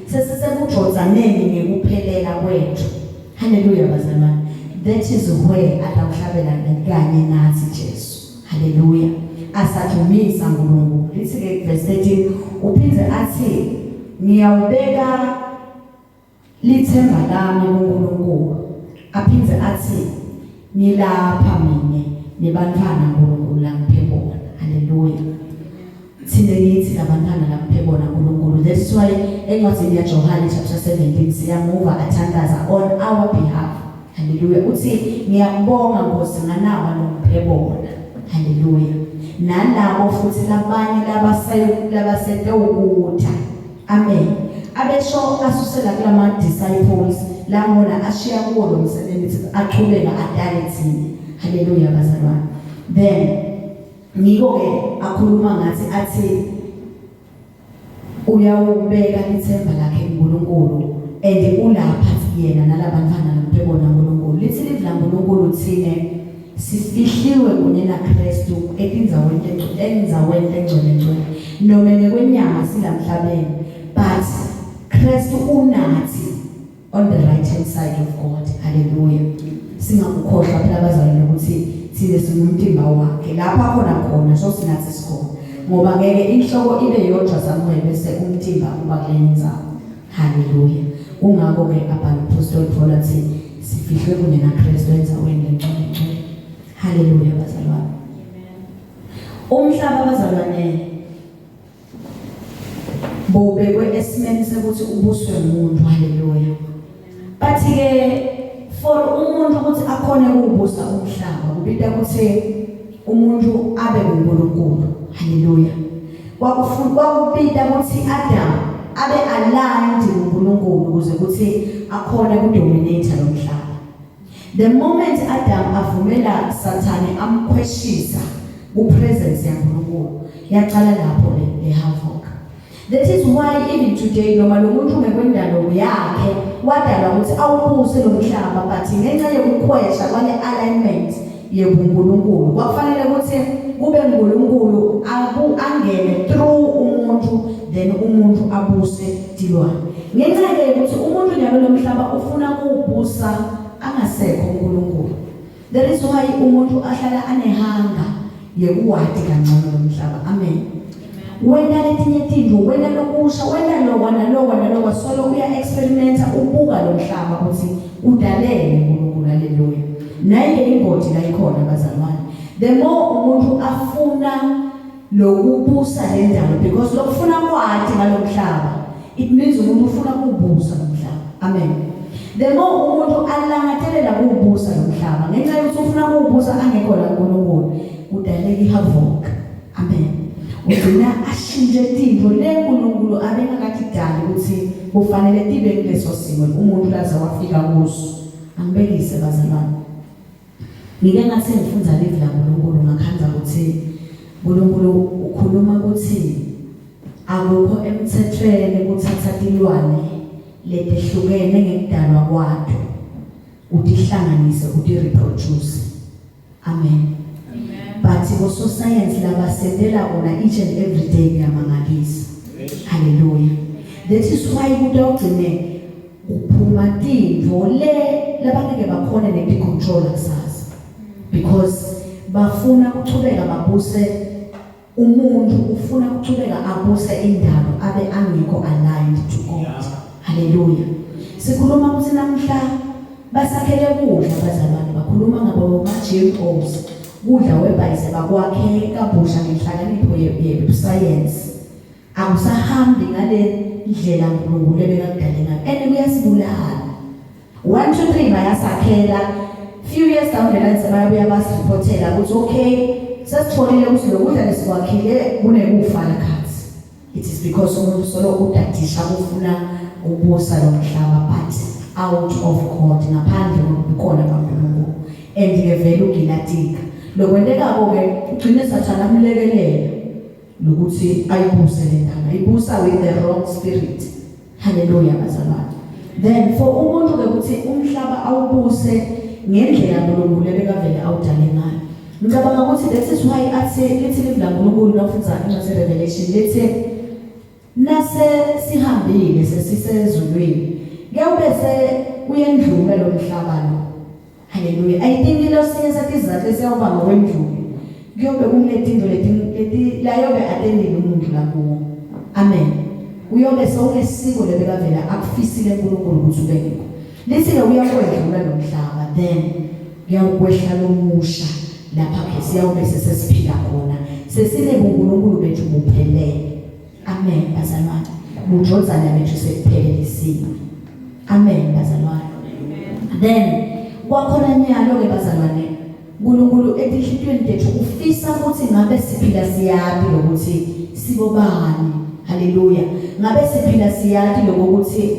Sesisekujozaneni ngekuphelela kwethu. Hallelujah bazalwane. That is where atawuhlabela kanye nathi Jesu. Hallelujah. Asadumisa uNkulunkulu. Lithi ke verse 13 uphinde athi ngiyawubeka lithemba lami kuNkulunkulu. Aphinde athi ngilapha mina nebantwana uNkulunkulu langiphe bona. Hallelujah. Thina ngithi labantwana langiphe bona uNkulunkulu. That's why encwadini yaJohane chapter 17 siyamuva athandaza on our behalf. Hallelujah. Uthi ngiyakubonga Nkosi nganaba longiphe bona. Hallelujah. Nalabo futhi labanye labase labasete ukutha. Amen. Abesho asusela kulama disciples lamona ashiya kuwo lo msebenzi achubeka adale thina. Hallelujah bazalwane. Then ngiko ke akhuluma ngathi athi uyawubeka ithemba lakhe kuNkulunkulu and ulapha yena nalabantwana lamphe bona uNkulunkulu. Lithi livi laNkulunkulu thine sifihliwe kunye naKristu etindzaweni endzaweni lengcwele ngcwele noma ngekwenyama silamhlabeni but Kristu unathi on the right hand side of God. Hallelujah. Singakukhohlwa phela abazalwane ukuthi thina singumtimba wakhe lapha khona khona so sinathi sikhona ngoba ngeke inhloko ibe yodwa somewhere bese umtimba uba kulenza. Hallelujah. Kungakho ke abhala uPostoli Paul athi sifihlwe kunye naKristu endzaweni lengcwele ngcwele. Hallelujah bazalwane. Umhlaba bazalwane bowubekwe esimeni sekuthi ubuswe umuntu. Haleluya. Bathi ke for umuntu ukuthi akhone ukubusa umhlaba kubita ukuthi umuntu abe nguNkulunkulu. Haleluya. Kwakufuna kwakubita ukuthi Adam abe aligned kuNkulunkulu ukuze ukuthi akhone kudominate lo mhlaba. The moment Adam avumela Sathane amkhweshisa ku-presence yaNkulunkulu, yaqala lapho le havoc. That is why even today noma lo muntu ngekwendalo yakhe wadalwa ukuthi awubuse lo mhlaba, but ngenxa yokukhwesha kwale alignment yebuNkulunkulu kwakufanele ukuthi kube uNkulunkulu abu angene through umuntu, then umuntu abuse tilwane. Ngenxa ke ukuthi umuntu nyalo lo mhlaba ufuna kuwubusa angasekho uNkulunkulu. That is why umuntu ahlala anehanga yekuwati kangcono lo mhlaba. Amen. Wena letinye tintfo, wena lokusha, wena lokwa nalokwa nalokwa, solo uya experimenta ubuka lo mhlaba ukuthi udalele uNkulunkulu. Haleluya. Naye ingoti la ikhona bazalwane. The more umuntu afuna lokubusa le ndalo, because lokufuna kwati ngalomhlaba, it means umuntu ufuna kubusa lo mhlaba. Amen. The more umuntu alangatelela kubusa lo mhlaba ngenxa yokuthi ufuna kubusa angekho la uNkulunkulu, kudaleka ihavoc. Amen. Ugcina ashintshe tintfo le uNkulunkulu abengakatidali ukuthi kufanele tibe kuleso simo umuntu laze wafika kuso. Angibekise bazalwane. Ngike ngathi ngifunda livi laNkulunkulu ngakhandza ukuthi uNkulunkulu ukhuluma ukuthi akukho emthethweni kuthatha tilwane letehlukene ngekudalwa kwato utihlanganise uti-reproduce. Amen. Amen. But bososayensi labasentela kona each and every day kuyamangalisa. Hallelujah. That is why kutawugcine kuphuma tintfo le labangeke bakhone nekuti-controla kusasa, because bafuna kuchubeka babuse umuntu, ufuna kuchubeka abuse indalo abe angekho aligned to God. Hallelujah. Sikhuluma ukuthi namhla basakhele kudla bazalwane, bakhuluma ngabo ma-GMOs, kudla webhayise bakwakhe kabusha ngenhlakanipho ye-science. Akusahambi ngale ndlela uNkulunkulu ebekakudale ngayo, and kuyasibulala. 1 2 3 bayasakhela, few years down the line sebayabuya basireport-ela ukuthi okay, sesitholile ukuthi lokudla lesikwakhile kunekufa lakhathi. It is because umuntu solo udadisha kufuna ukubusa lo mhlaba, but out of God, ngaphandle kobukhona kaNkulunkulu, and ke vele ugilatika lokwentekako ke ugcine Sathana amlekelela lokuthi ayibuse le ndaba, ayibusa with the wrong spirit. Haleluya bazalwane. Then for umuntu ke ukuthi umhlaba awubuse ngendlela uNkulunkulu ebekavele awudale ngayo, ngicabanga ukuthi that is why athi lithi livi laNkulunkulu lafundza incwadi Revelation, lithi nase sihambile sesisezulwini kuyawube se uyendlula lo mhlaba lo. Haleluya. I think lesinye setizathu esiyawuba ngokwendlula kuyobe kunetinto leti leti layobe atendile umuntu lakuwo. Amen. Uyobe sewunesiko lebekavela akufisile uNkulunkulu ukuthi ube ngikho. Lithi-ke uyakwedlula lo mhlaba, then kuyawukwehla lomusha lapha ke siyawube sesesiphila khona sesinebunkulunkulu bethu buphelele. Amen bazalwane. Bujodzana bethu sekuphelelisiwe. Amen bazalwane. Then kwakhona nyalo ke bazalwane, uNkulunkulu etinhlitiyweni tethu ufisa ukuthi ngabe siphila siyati lokuthi sibobani. Haleluya. Ngabe siphila siyati lokuthi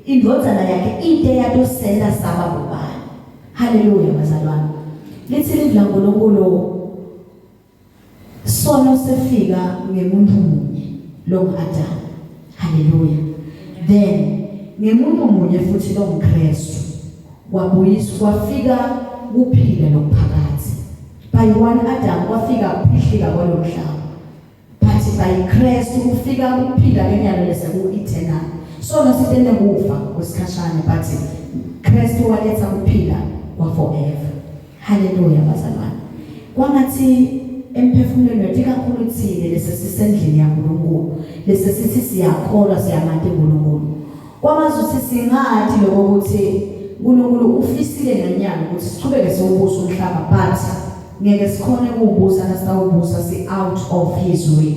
indvodzana yakhe ite yatosenta saba bobani. Haleluya bazalwane. Lithi livi laNkulunkulu sono sefika ngemuntu munye lo ngu-Adam. Haleluya. Then ngemuntu munye futhi lo nguKristu kwabuyiswa kwafika kuphila lokuphakathi. By one Adam kwafika kuphihlika kwalomhlaba, but by Christ kufika kuphila kenyalo lese ku eternal. Sono sitende kufa kwesikhashana, but Christ waletha kuphila kwa forever. Haleluya bazalwane. Kwangathi emphefumulweni wethu, ikakhulu thina lesesisendlini yaNkulunkulu, lesesithi siyakholwa, siyamati uNkulunkulu, kwangazuthi singathi lokho ukuthi uNkulunkulu ufisile nanyalo ukuthi sichubeke siwubusa umhlaba, but ngeke sikhone kuwubusa nasitawubusa si out of his will.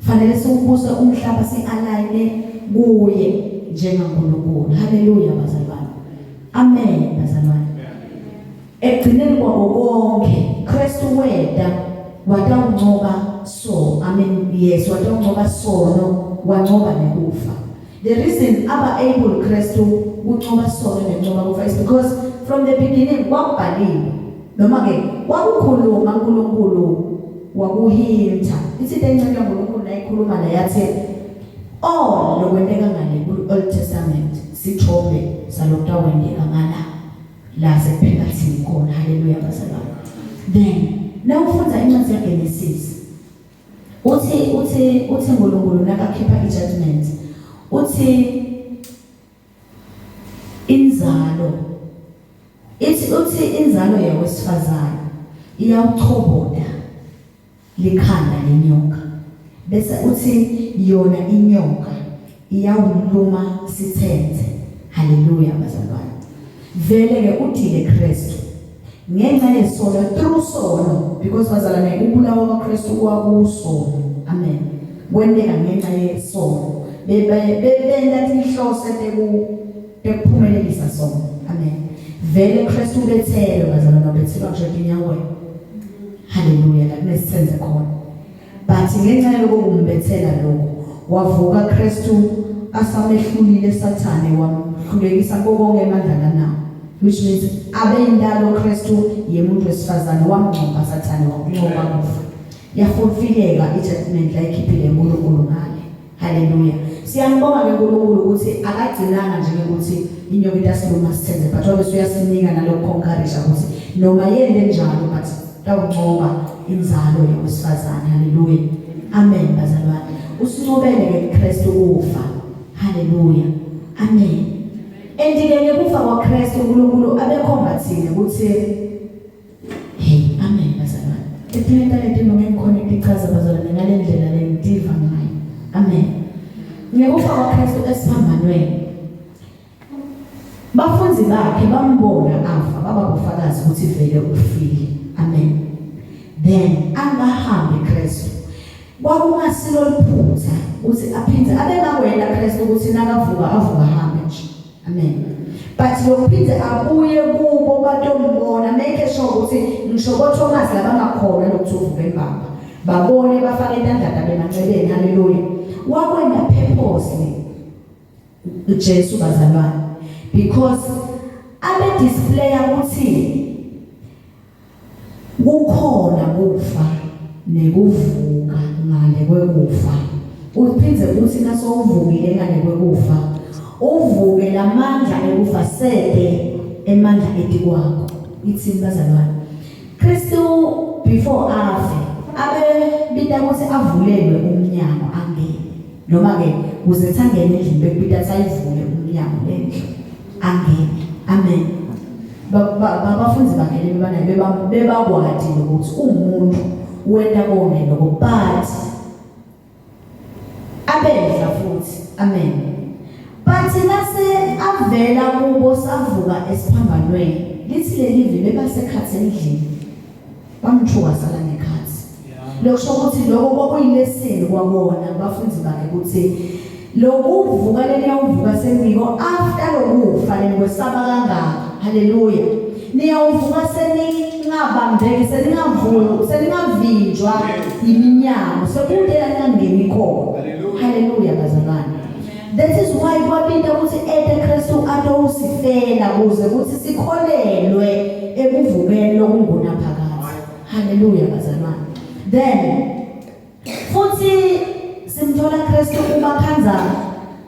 Fanele siwubuse umhlaba si-align kuye njengaNkulunkulu. Haleluya bazalwane. Amen bazalwane. Ekugcineni kwako konke Kristu weta watawuncoba, so I mean yes, watawuncoba sono, wancoba nekufa. The reason aba able Kristu kuncoba sono nencoba kufa is because from the beginning kwakubhaliwe noma ke wakukhuluma uNkulunkulu wakuhinta ithi into kaNkulunkulu nayikhuluma la yathi all lokwenteka ngale ku Old Testament sithombe salokutawenteka ngala la sekuphela thini khona. Haleluya bazalwane. Then nawufunda incwadi yaGenesis, uthi uNkulunkulu nakakhipha ijudgment, uthi inzalo, ithi uthi inzalo yawesifazane iyawuchoboda likhanda lenyoka, bese uthi yona inyoka iyawuluma sithenze. Haleluya bazalwane. Vele ke uthi ke Kristu ngenxa yesono, through sono, because bazalwane ukubulawa kwaKristu kwakusono. Amen. Kwenteka ngenxa yesono, bebenta tinhloso tekuphumelelisa sono. Amen. Vele Kristu ubethelwe bazalwane, ubethelwa ngisho etinyaweni. Haleluya. La kunesithenze khona, but ngenxa yaloko kumbethela lokho wavuka Kristu asamehlulile Sathane, wamhlulekisa konke emandla lanawo, which means abe indalo Kristu yemuntu wesifazane, wamngcoba Sathane, wamncoba kufa, yafulfileka ijudgment la ikhiphile uNkulunkulu ngale. Haleluya. Siyambonga ke uNkulunkulu ukuthi akagcinanga nje ukuthi inyoka itasiluma sithenze, but wabe uyasinika nalokho conquerisha ukuthi noma yende njalo, but tawuncoba inzalo yowesifazane. Haleluya. Amen bazalwane. Usincobele ke Kristu kufa. Haleluya. Amen. And ke ngekufa kwaKristu uNkulunkulu abekhomba thina ukuthi hey, amen bazalwane. Etinye taleti noma ngikhona itichaza bazalwane ngale ndlela lengitiva ngayo. Amen. Ngekufa kwaKristu esiphambanweni, bafunzi bakhe bambona afa, baba bufakazi ukuthi vele ufile. Amen. Then angahambi Kristu, kwakungasilo liphutha ukuthi aphindze abengakwenda Kristu ukuthi nakavuka avuka hambe nje. Amen. But lokuphindze abuye kubo batombona, make sure ukuthi ngisho boThomas labangakholwa lokuthi uvuke embamba babone, bafake intandla tabo emanxebeni. Haleluya. Wakwenda purposely uJesu bazalwane, because abe displaya ukuthi kukhona kufa nekuvuka ngale kwekufa. Uphindze uthi nasowuvukile ngale kwekufa, uvuke lamandla ekufa sede emandla etikwakho. Ithini bazalwane? Kristu before afe abe bita ukuthi avulelwe umnyango angene, noma ke kuze thangene endlini bekubita sayivule umnyango lendlu angene. Amen. Babafunzi bakhe bebanaye bebakwati ukuthi umuntu wenta konke lokho, but abedla futhi. Amen. But nase avela kubo savuka esiphambanweni, lithi lelivi bebasekhathi endlini bamthuka sala ngekhathi. Lokusho ukuthi lokho kwakuyilesini kwabona abafundi bakhe ukuthi lokuvuka leliyawuvuka sengiko after lokufa lenikwesaba kangaka. Haleluya. Niyawuvuka seningabambeki, seningavuki, seningavinjwa iminyango, sekude la ningangeni khona. Haleluya bazalwane. That is why kwabita ukuthi ete Kristu atowusifela kuze ukuthi sikholelwe ekuvukeni lokungunaphakadze. Haleluya bazalwane. Then futhi simthola Kristu uma khanza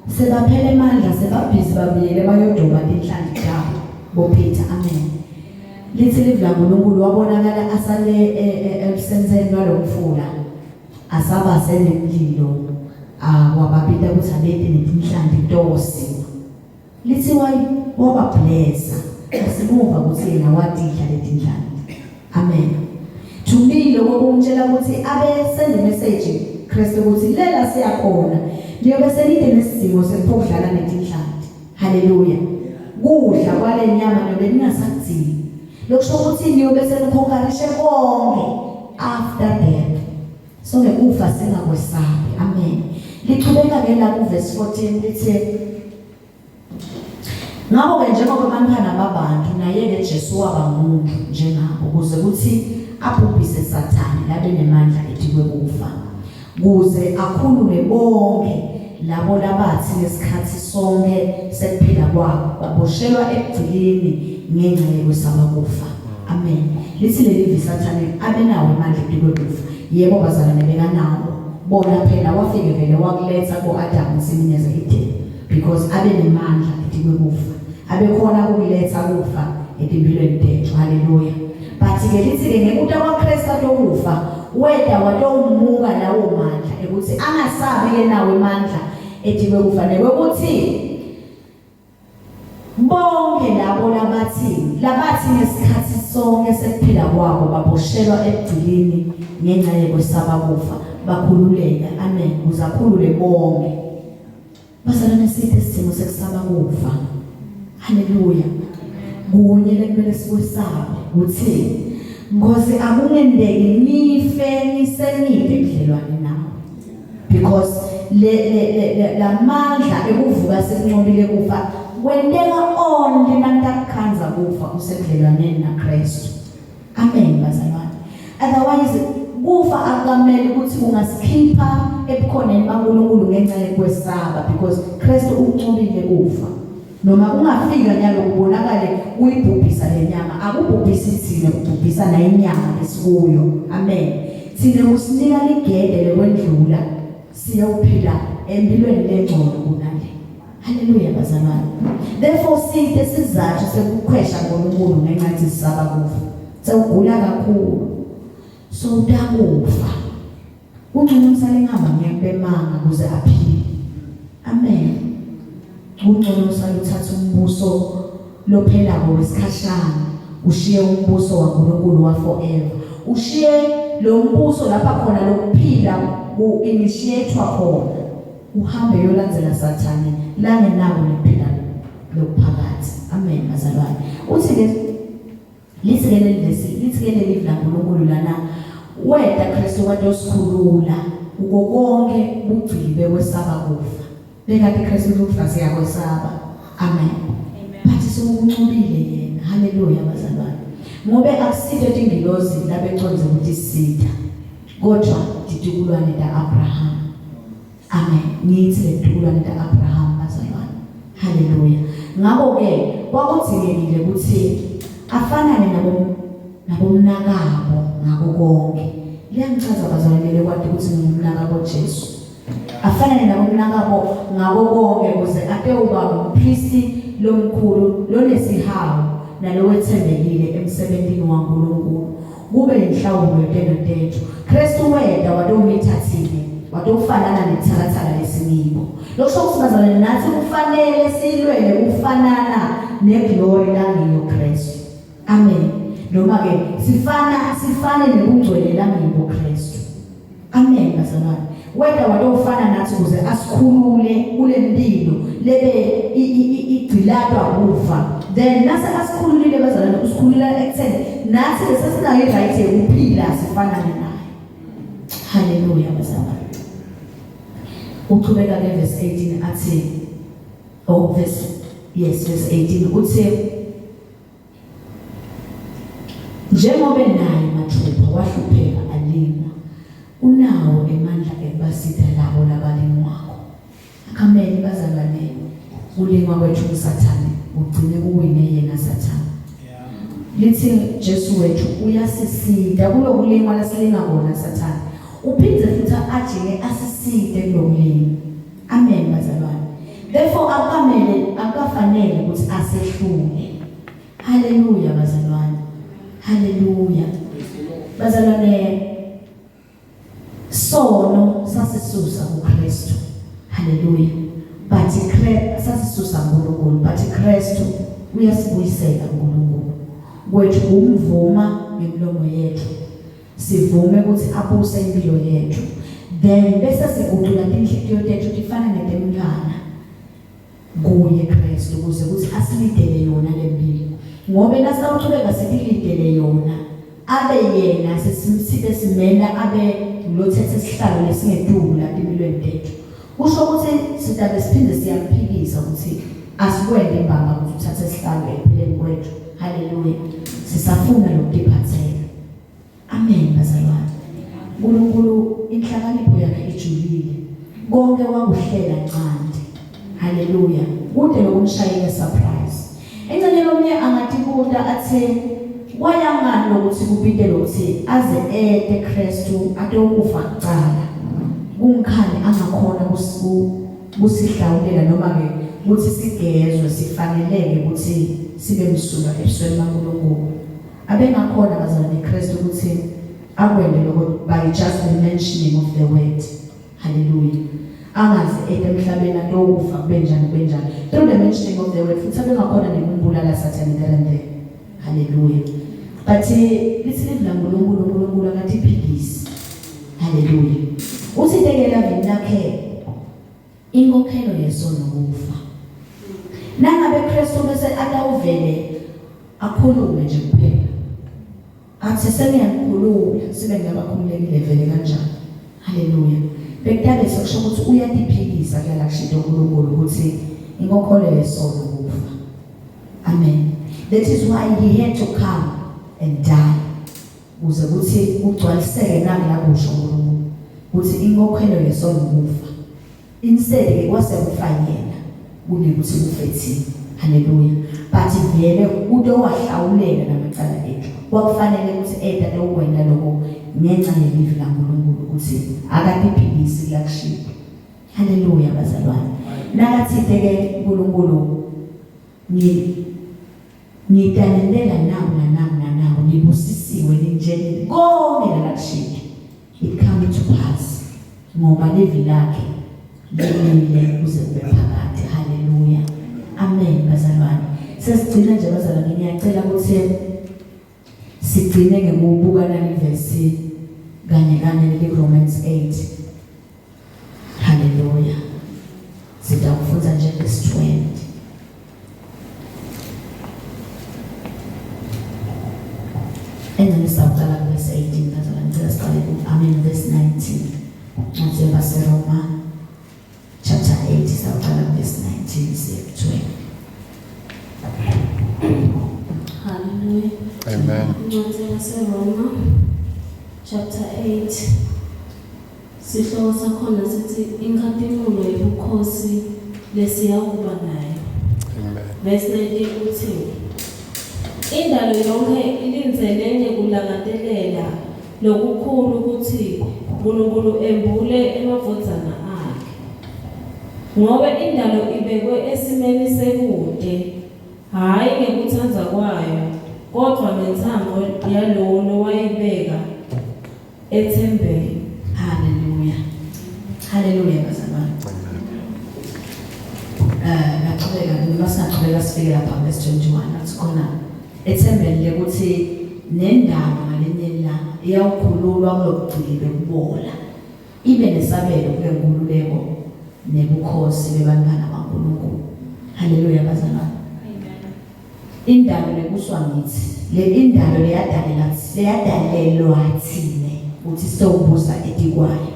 sebaphele amandla, sebabhizi, babuyele bayodoba inhlanzi tabo boPeter. Amen. Lithi livi laNkulunkulu wabonakala asale ebusenseni lwalomfula asaba senemlilo, wababita ukuthi abete netinhlanti tosiwa. Lithi wabablessa, asimuva ukuthi yena wadidla letinhlanti. Amen. To me lokho kungitshela ukuthi abe send message Kristu ukuthi lela siyakhona niyobe senide nesidingo sekuphokudlala netinhlanti. Haleluya. Kudla kwale nyama niyobe ningasakudingi. Lokusho ukuthi niyobe senikhonkarishe konke after death. So ngekufa singakwesabi. Amen. Lichubeka ke la ku verse 14, lithi ngakho ke njengoba abantwana babantu, naye ke Jesu waba ngumuntu njengabo, ukuze kuthi abhubhise Sathane labe nemandla etikwekufa, kuze akhulule bonke labo labathi ngesikhathi sonke sekuphila kwabo baboshelwa ekugcilini. ngenxa yekwesaba kufa. Amen. Lithi leli livi Sathane abenawo amandla etikwekufa. Yebo bazalwane bekanawo. Bona phela wafike vele wakuletha ko-Adamu ensimini yase-Edeni because abe nemandla etikwekufa. Abekhona ukuletha kufa etimpilweni tethu. Haleluya. But ke lithi ke ngekuta kwaKristu atokufa weda watowumuka lawo mandla ekuthi angasabi ke nawo emandla etikwekufa nekwekuthi Bonke labo labathi labathi ngesikhathi sonke sekuphila kwabo baboshelwa ebugcilini ngenxa yekwesaba kufa bakhululeka. Amen. Kuze akhulule bonke. Bazalwane siphi isimo sekusaba kufa? Haleluya. Kunye lekumele sikwesabe ukuthi Nkosi akungendeki nife nisenide ebudlelwane nawe. Because le le lamandla ekuvuka sekunqobile kufa kwenteka only nantakukhanza kufa usebudlelwaneni naKristu. Amen bazalwane. Otherwise kufa akukamele ukuthi ungasikhipha ebukhoneni baNkulunkulu ngenxa yokwesaba because Kristu ukunqobile kufa. Noma kungafika nyalo kubonakale kuyibhubhisa lenyama akubhubhisi thina kubhubhisa nayinyama lesikuyo. Amen. Thina kusinika ligede lekwendlula siyawuphila empilweni lengcono kunale. Haleluya bazalwane. Therefore side sizathu sekukhwesha ngoNkulunkulu ngenxa yathi sisaba kufa. Sewugula kakhulu. So utakufa. Kungcono umsale ngihamba ngiyakubemanga kuze aphile. Amen. Kungcono usale uthatha umbuso lophelako wesikhashana ushiye umbuso waNkulunkulu wa forever. Ushiye lo mbuso lapha khona lokuphila ku initiatewa khona. Uhambe uyolandzela Sathane langenako nekuphila lokuphakathi. Amen bazalwane. Uthi ke lithi ke leli vesi lithi ke leli laNkulunkulu lana weda Kristu watosikhulula uko konke bugcili bekwesaba kufa. Bekade Kristu ukufa siyakwesaba. Amen. But sewuncobile yena. Haleluya bazalwane. Ngobe akusito tingilozi labeconze ukuthi sitha. Kodwa titukulwane ta-Abraham. Amen. Ngithi letitukulwane ta-Abraham bazalwane. Haleluya. Ngakho ke kwakudzingekile ukuthi afanane nabo nabomnakabo ngako konke. Liyangichaza bazalwane lekwati ukuthi ngingumnakabo Jesu. Afanane nabomnakabo ngako konke ukuze atewuba ngumpristi lomkhulu lonesihawu nalowetsembekile emsebentini waNkulunkulu. Kube yinhlawulo yetento tethu. Kristu weta watomitha tsine, watofanana nebutsakatsaka lesingibo. Lokusho ukuthi bazalwane nathi kufanele silwele kufanana neglory langiyo Kristu. Amen. Noma ke sifana sifane nebungcwele langibo Kristu. Amen bazalwane. Weta watofana nathi ukuze asikhulule kule mpilo lebe igcilatwa kufa. Then nase asikhululile bazalwane usikhulula ekutheni nathi sesinayo i-right yokuphila sifanane naye. Haleluya bazalwane. Uchubeka ke verse 18 athi oh verse yes verse 18 uthi Njengoba naye mathupha wahlupheka alingwa, unawo emandla ekubasita labo labalingwako. Akamele bazalwane kulingwa kwethu uSathane ugcine kuwine yena Sathane. Lithi Jesu wethu uyasisida kulokulingwa lasilinga kona Sathane. Uphinde futhi ajike asiside kulokulingwa. Amen bazalwane. Therefore akamele akafanele ukuthi asehlule. Haleluya bazalwane. Haleluya. Bazalwane sono sasisusa kuKristu. Haleluya. But Kristu sasisusa uNkulunkulu but Kristu uyasibuyisela uNkulunkulu. Kwethu umvuma ngemilomo yethu. Sivume ukuthi abuse impilo yethu. Then bese siguqula tinhlitiyo tethu tifana netemntwana kuye Kristu ukuze ukuthi asilidele yona lempilo. Ngoba nasawuchubeka sitilidele yona abe yena sibe simela abe lothethe isihlalo lesingetulu la empilweni tethu. Kusho ukuthi sidabe siphinde siyamphikisa ukuthi asikwende imbamba ukuthi uthathe isihlalo empilweni kwethu. Haleluya. Sisafuna lokutiphathela. Amen bazalwane. uNkulunkulu inhlakanipho yakhe ijulile. Konke wakuhlela ncane. Haleluya. Kude lokumshayela surprise. Ingxenye lomnye angatibuta atsi kwaya ngani lokuthi kubite lokuthi aze ete Kristu atokufa kucala. Kungikhani angakhona kusihlawulela noma ke ukuthi sigezwe sifaneleke ukuthi sibe msulwa ebusweni baNkulunkulu. Abengakhona bazalwane Kristu ukuthi akwente lokho by just the mentioning of the word. Hallelujah. Angaze ete emhlabeni atokufa kube njani kube njani. Through the mentioning of the word futhi abengakhona nekumbulala Sathane there and there. Hallelujah. But lithi livi laNkulunkulu uNkulunkulu akatiphikisi. Hallelujah. Uthi tekela vini lakhe inkokhelo yesono kufa. Nangabe Kristu bese atawuvele akhulume nje kuphela. Athi sengiyakhulula sibe ngiyabakhululekile vele kanjani. Haleluya. Bekutabe sekusho ukuthi uyatiphikisa kulala kushido uNkulunkulu ukuthi inkokholo yesono kufa. Amen. That is why he had to come and die. Kuze kuthi kugcwaliseke nakula kusho uNkulunkulu ukuthi inkokhelo yesono kufa. Instead ke kwase kufa yena kunekuthi kufe thina. Haleluya. But vele uto wahlawulela lamacala ethu. Kwakufanele ukuthi eda lokwenda lokho ngenxa yelivi laNkulunkulu ukuthi akatiphikisi lakushiwo. Haleluya bazalwane. Nakathite ke uNkulunkulu ngi ngitanentela naku nanaku nanaku nibusisiwe ninjeni konke lalakushiwo. It come to pass ngoba livi lakhe limile kuze kube phakade. Haleluya. Amen bazalwane. Sesigcina nje bazalwane ngiyacela ukuthi sigcine ngekubuka nalivesi kanye kanye leli Romans 8. Haleluya. Sitawufundza nje verse 20. Engxenye sawuqala verse 18 bazalwane ngicela siqale ku amen verse 19. Incwadi yabaseRoma chapter 8 sawuqala verse 19 siye ku 20. Hallelujah. Amen. Incwadi yaseRoma chapter 8 sihloko sakhona sithi inkhatimulo yobukhosi lesiyawuba nayo. Amen. Verse 19 uthi indalo yonke ilindzelene ngekulangatelela lokukhulu ukuthi uNkulunkulu embule emadvodzana akhe. Ngobe indalo ibekwe esimeni sekude, hhayi ngekutsandza kwayo, kodvwa ngentsambo yalowo lowayibeka ethembeni. Hallelujah. Hallelujah bazalwane. Eh ngachubeka noma singachubeka sifike lapha verse 21 athi khona ethembeni lekuthi nendawo ngalinye ilanga iyawukhululwa kulobugcili bekubola ibe nesabelo kule nkululeko nebukhosi bebantwana baNkulunkulu. Haleluya bazalwane. Indalo lebuswa ngithi le indalo leyadalela leyadalelwa thina ukuthi sewubusa etikwayo.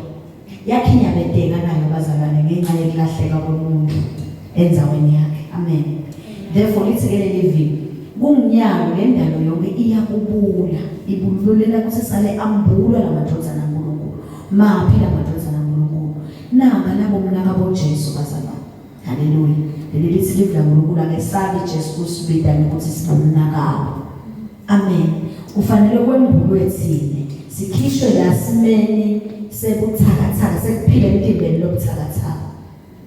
Yakhinyabeteka nayo bazalwane ngenxa yekulahleka komuntu endzaweni yakhe. Amen. Therefore lithi ke leli viki kungunyalo le ndalo yonke iyakubula ibululela ukuthi sale ambulwa lamadodana kaNkulunkulu. Maphi lamadodana kaNkulunkulu? Nanga labo mnakabo Jesu bazalwane. Haleluya. Leli lithi livi laNkulunkulu akesabi Jesu kusibita ukuthi sibomnakabo. Amen. Kufanele kwembulwe thina sikhishwe la simeni sebuthakathaka sekuphila emtimbeni lobuthakathaka.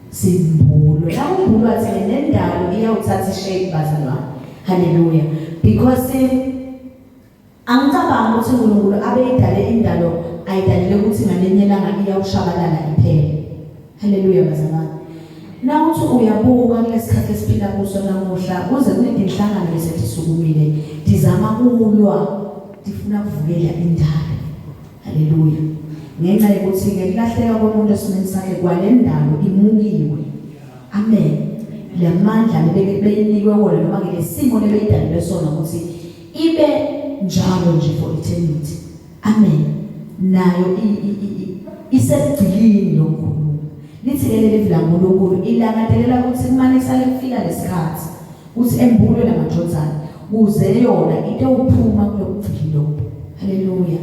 Simbulwe. La umbulwa thina nendalo iyawuthatha ishape bazalwane. Haleluya. Because Angicabangi ukuthi uNkulunkulu abeyidale indalo ayidalele ukuthi ngalinye ilanga iyawushabalala iphele. Haleluya bazalwane. Nawuthi uyabuka kulesikhathi esiphila kuso namuhla kuze kunetinhlangano lesetisukumile tizama kulwa tifuna kuvukela indalo. Haleluya. Ngenxa yokuthi ngekulahleka komuntu esimeni sakhe kwale ndalo imukiwe. Amen. Lamandla lebeke beyinikwe wona noma ke lesimo lebeyidalelwe sona ukuthi ibe njalo nje for eternity. Amen. Nayo isekugcilini lokukhuluma. Lithi ke leli laNkulunkulu ilangatelela ukuthi kumane kusale kufika lesikhathi ukuthi embulwe lamadvodzana kuze yona into uphuma kulokugcili lokho. Haleluya.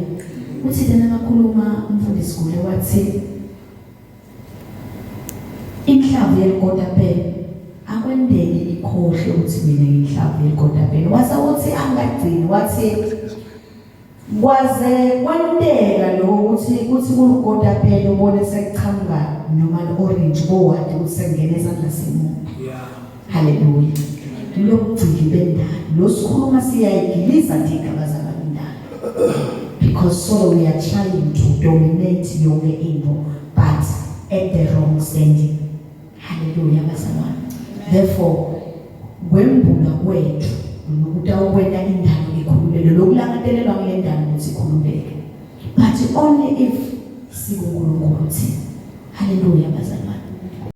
Uthi lena kakhuluma umfundisi Gule wathi inhlamvu yelikota phela akwendeki ikhohle ukuthi uthi mina nginhlavu yekodabeni. Wase uthi angagcini wathi kwaze kwanteka lokho ukuthi kuthi kulukodabeni ubone sekuchamuka noma orange bowadi ukuthi sengena esandla semuntu. Yeah. Haleluya. Lokugcili bendalo. Lo sikhuluma siyayigiliza nje igaba zabantwana. Because so we are trying to dominate yonke into but at the wrong standing. Haleluya bazalwane. Therefore kwembula kwethu lokutawukwenta indalo ikhululeke lokulangatelelwa kule ndalo ukuthi ikhululeke. But only if sikuNkulunkulu thina. Haleluya bazalwane.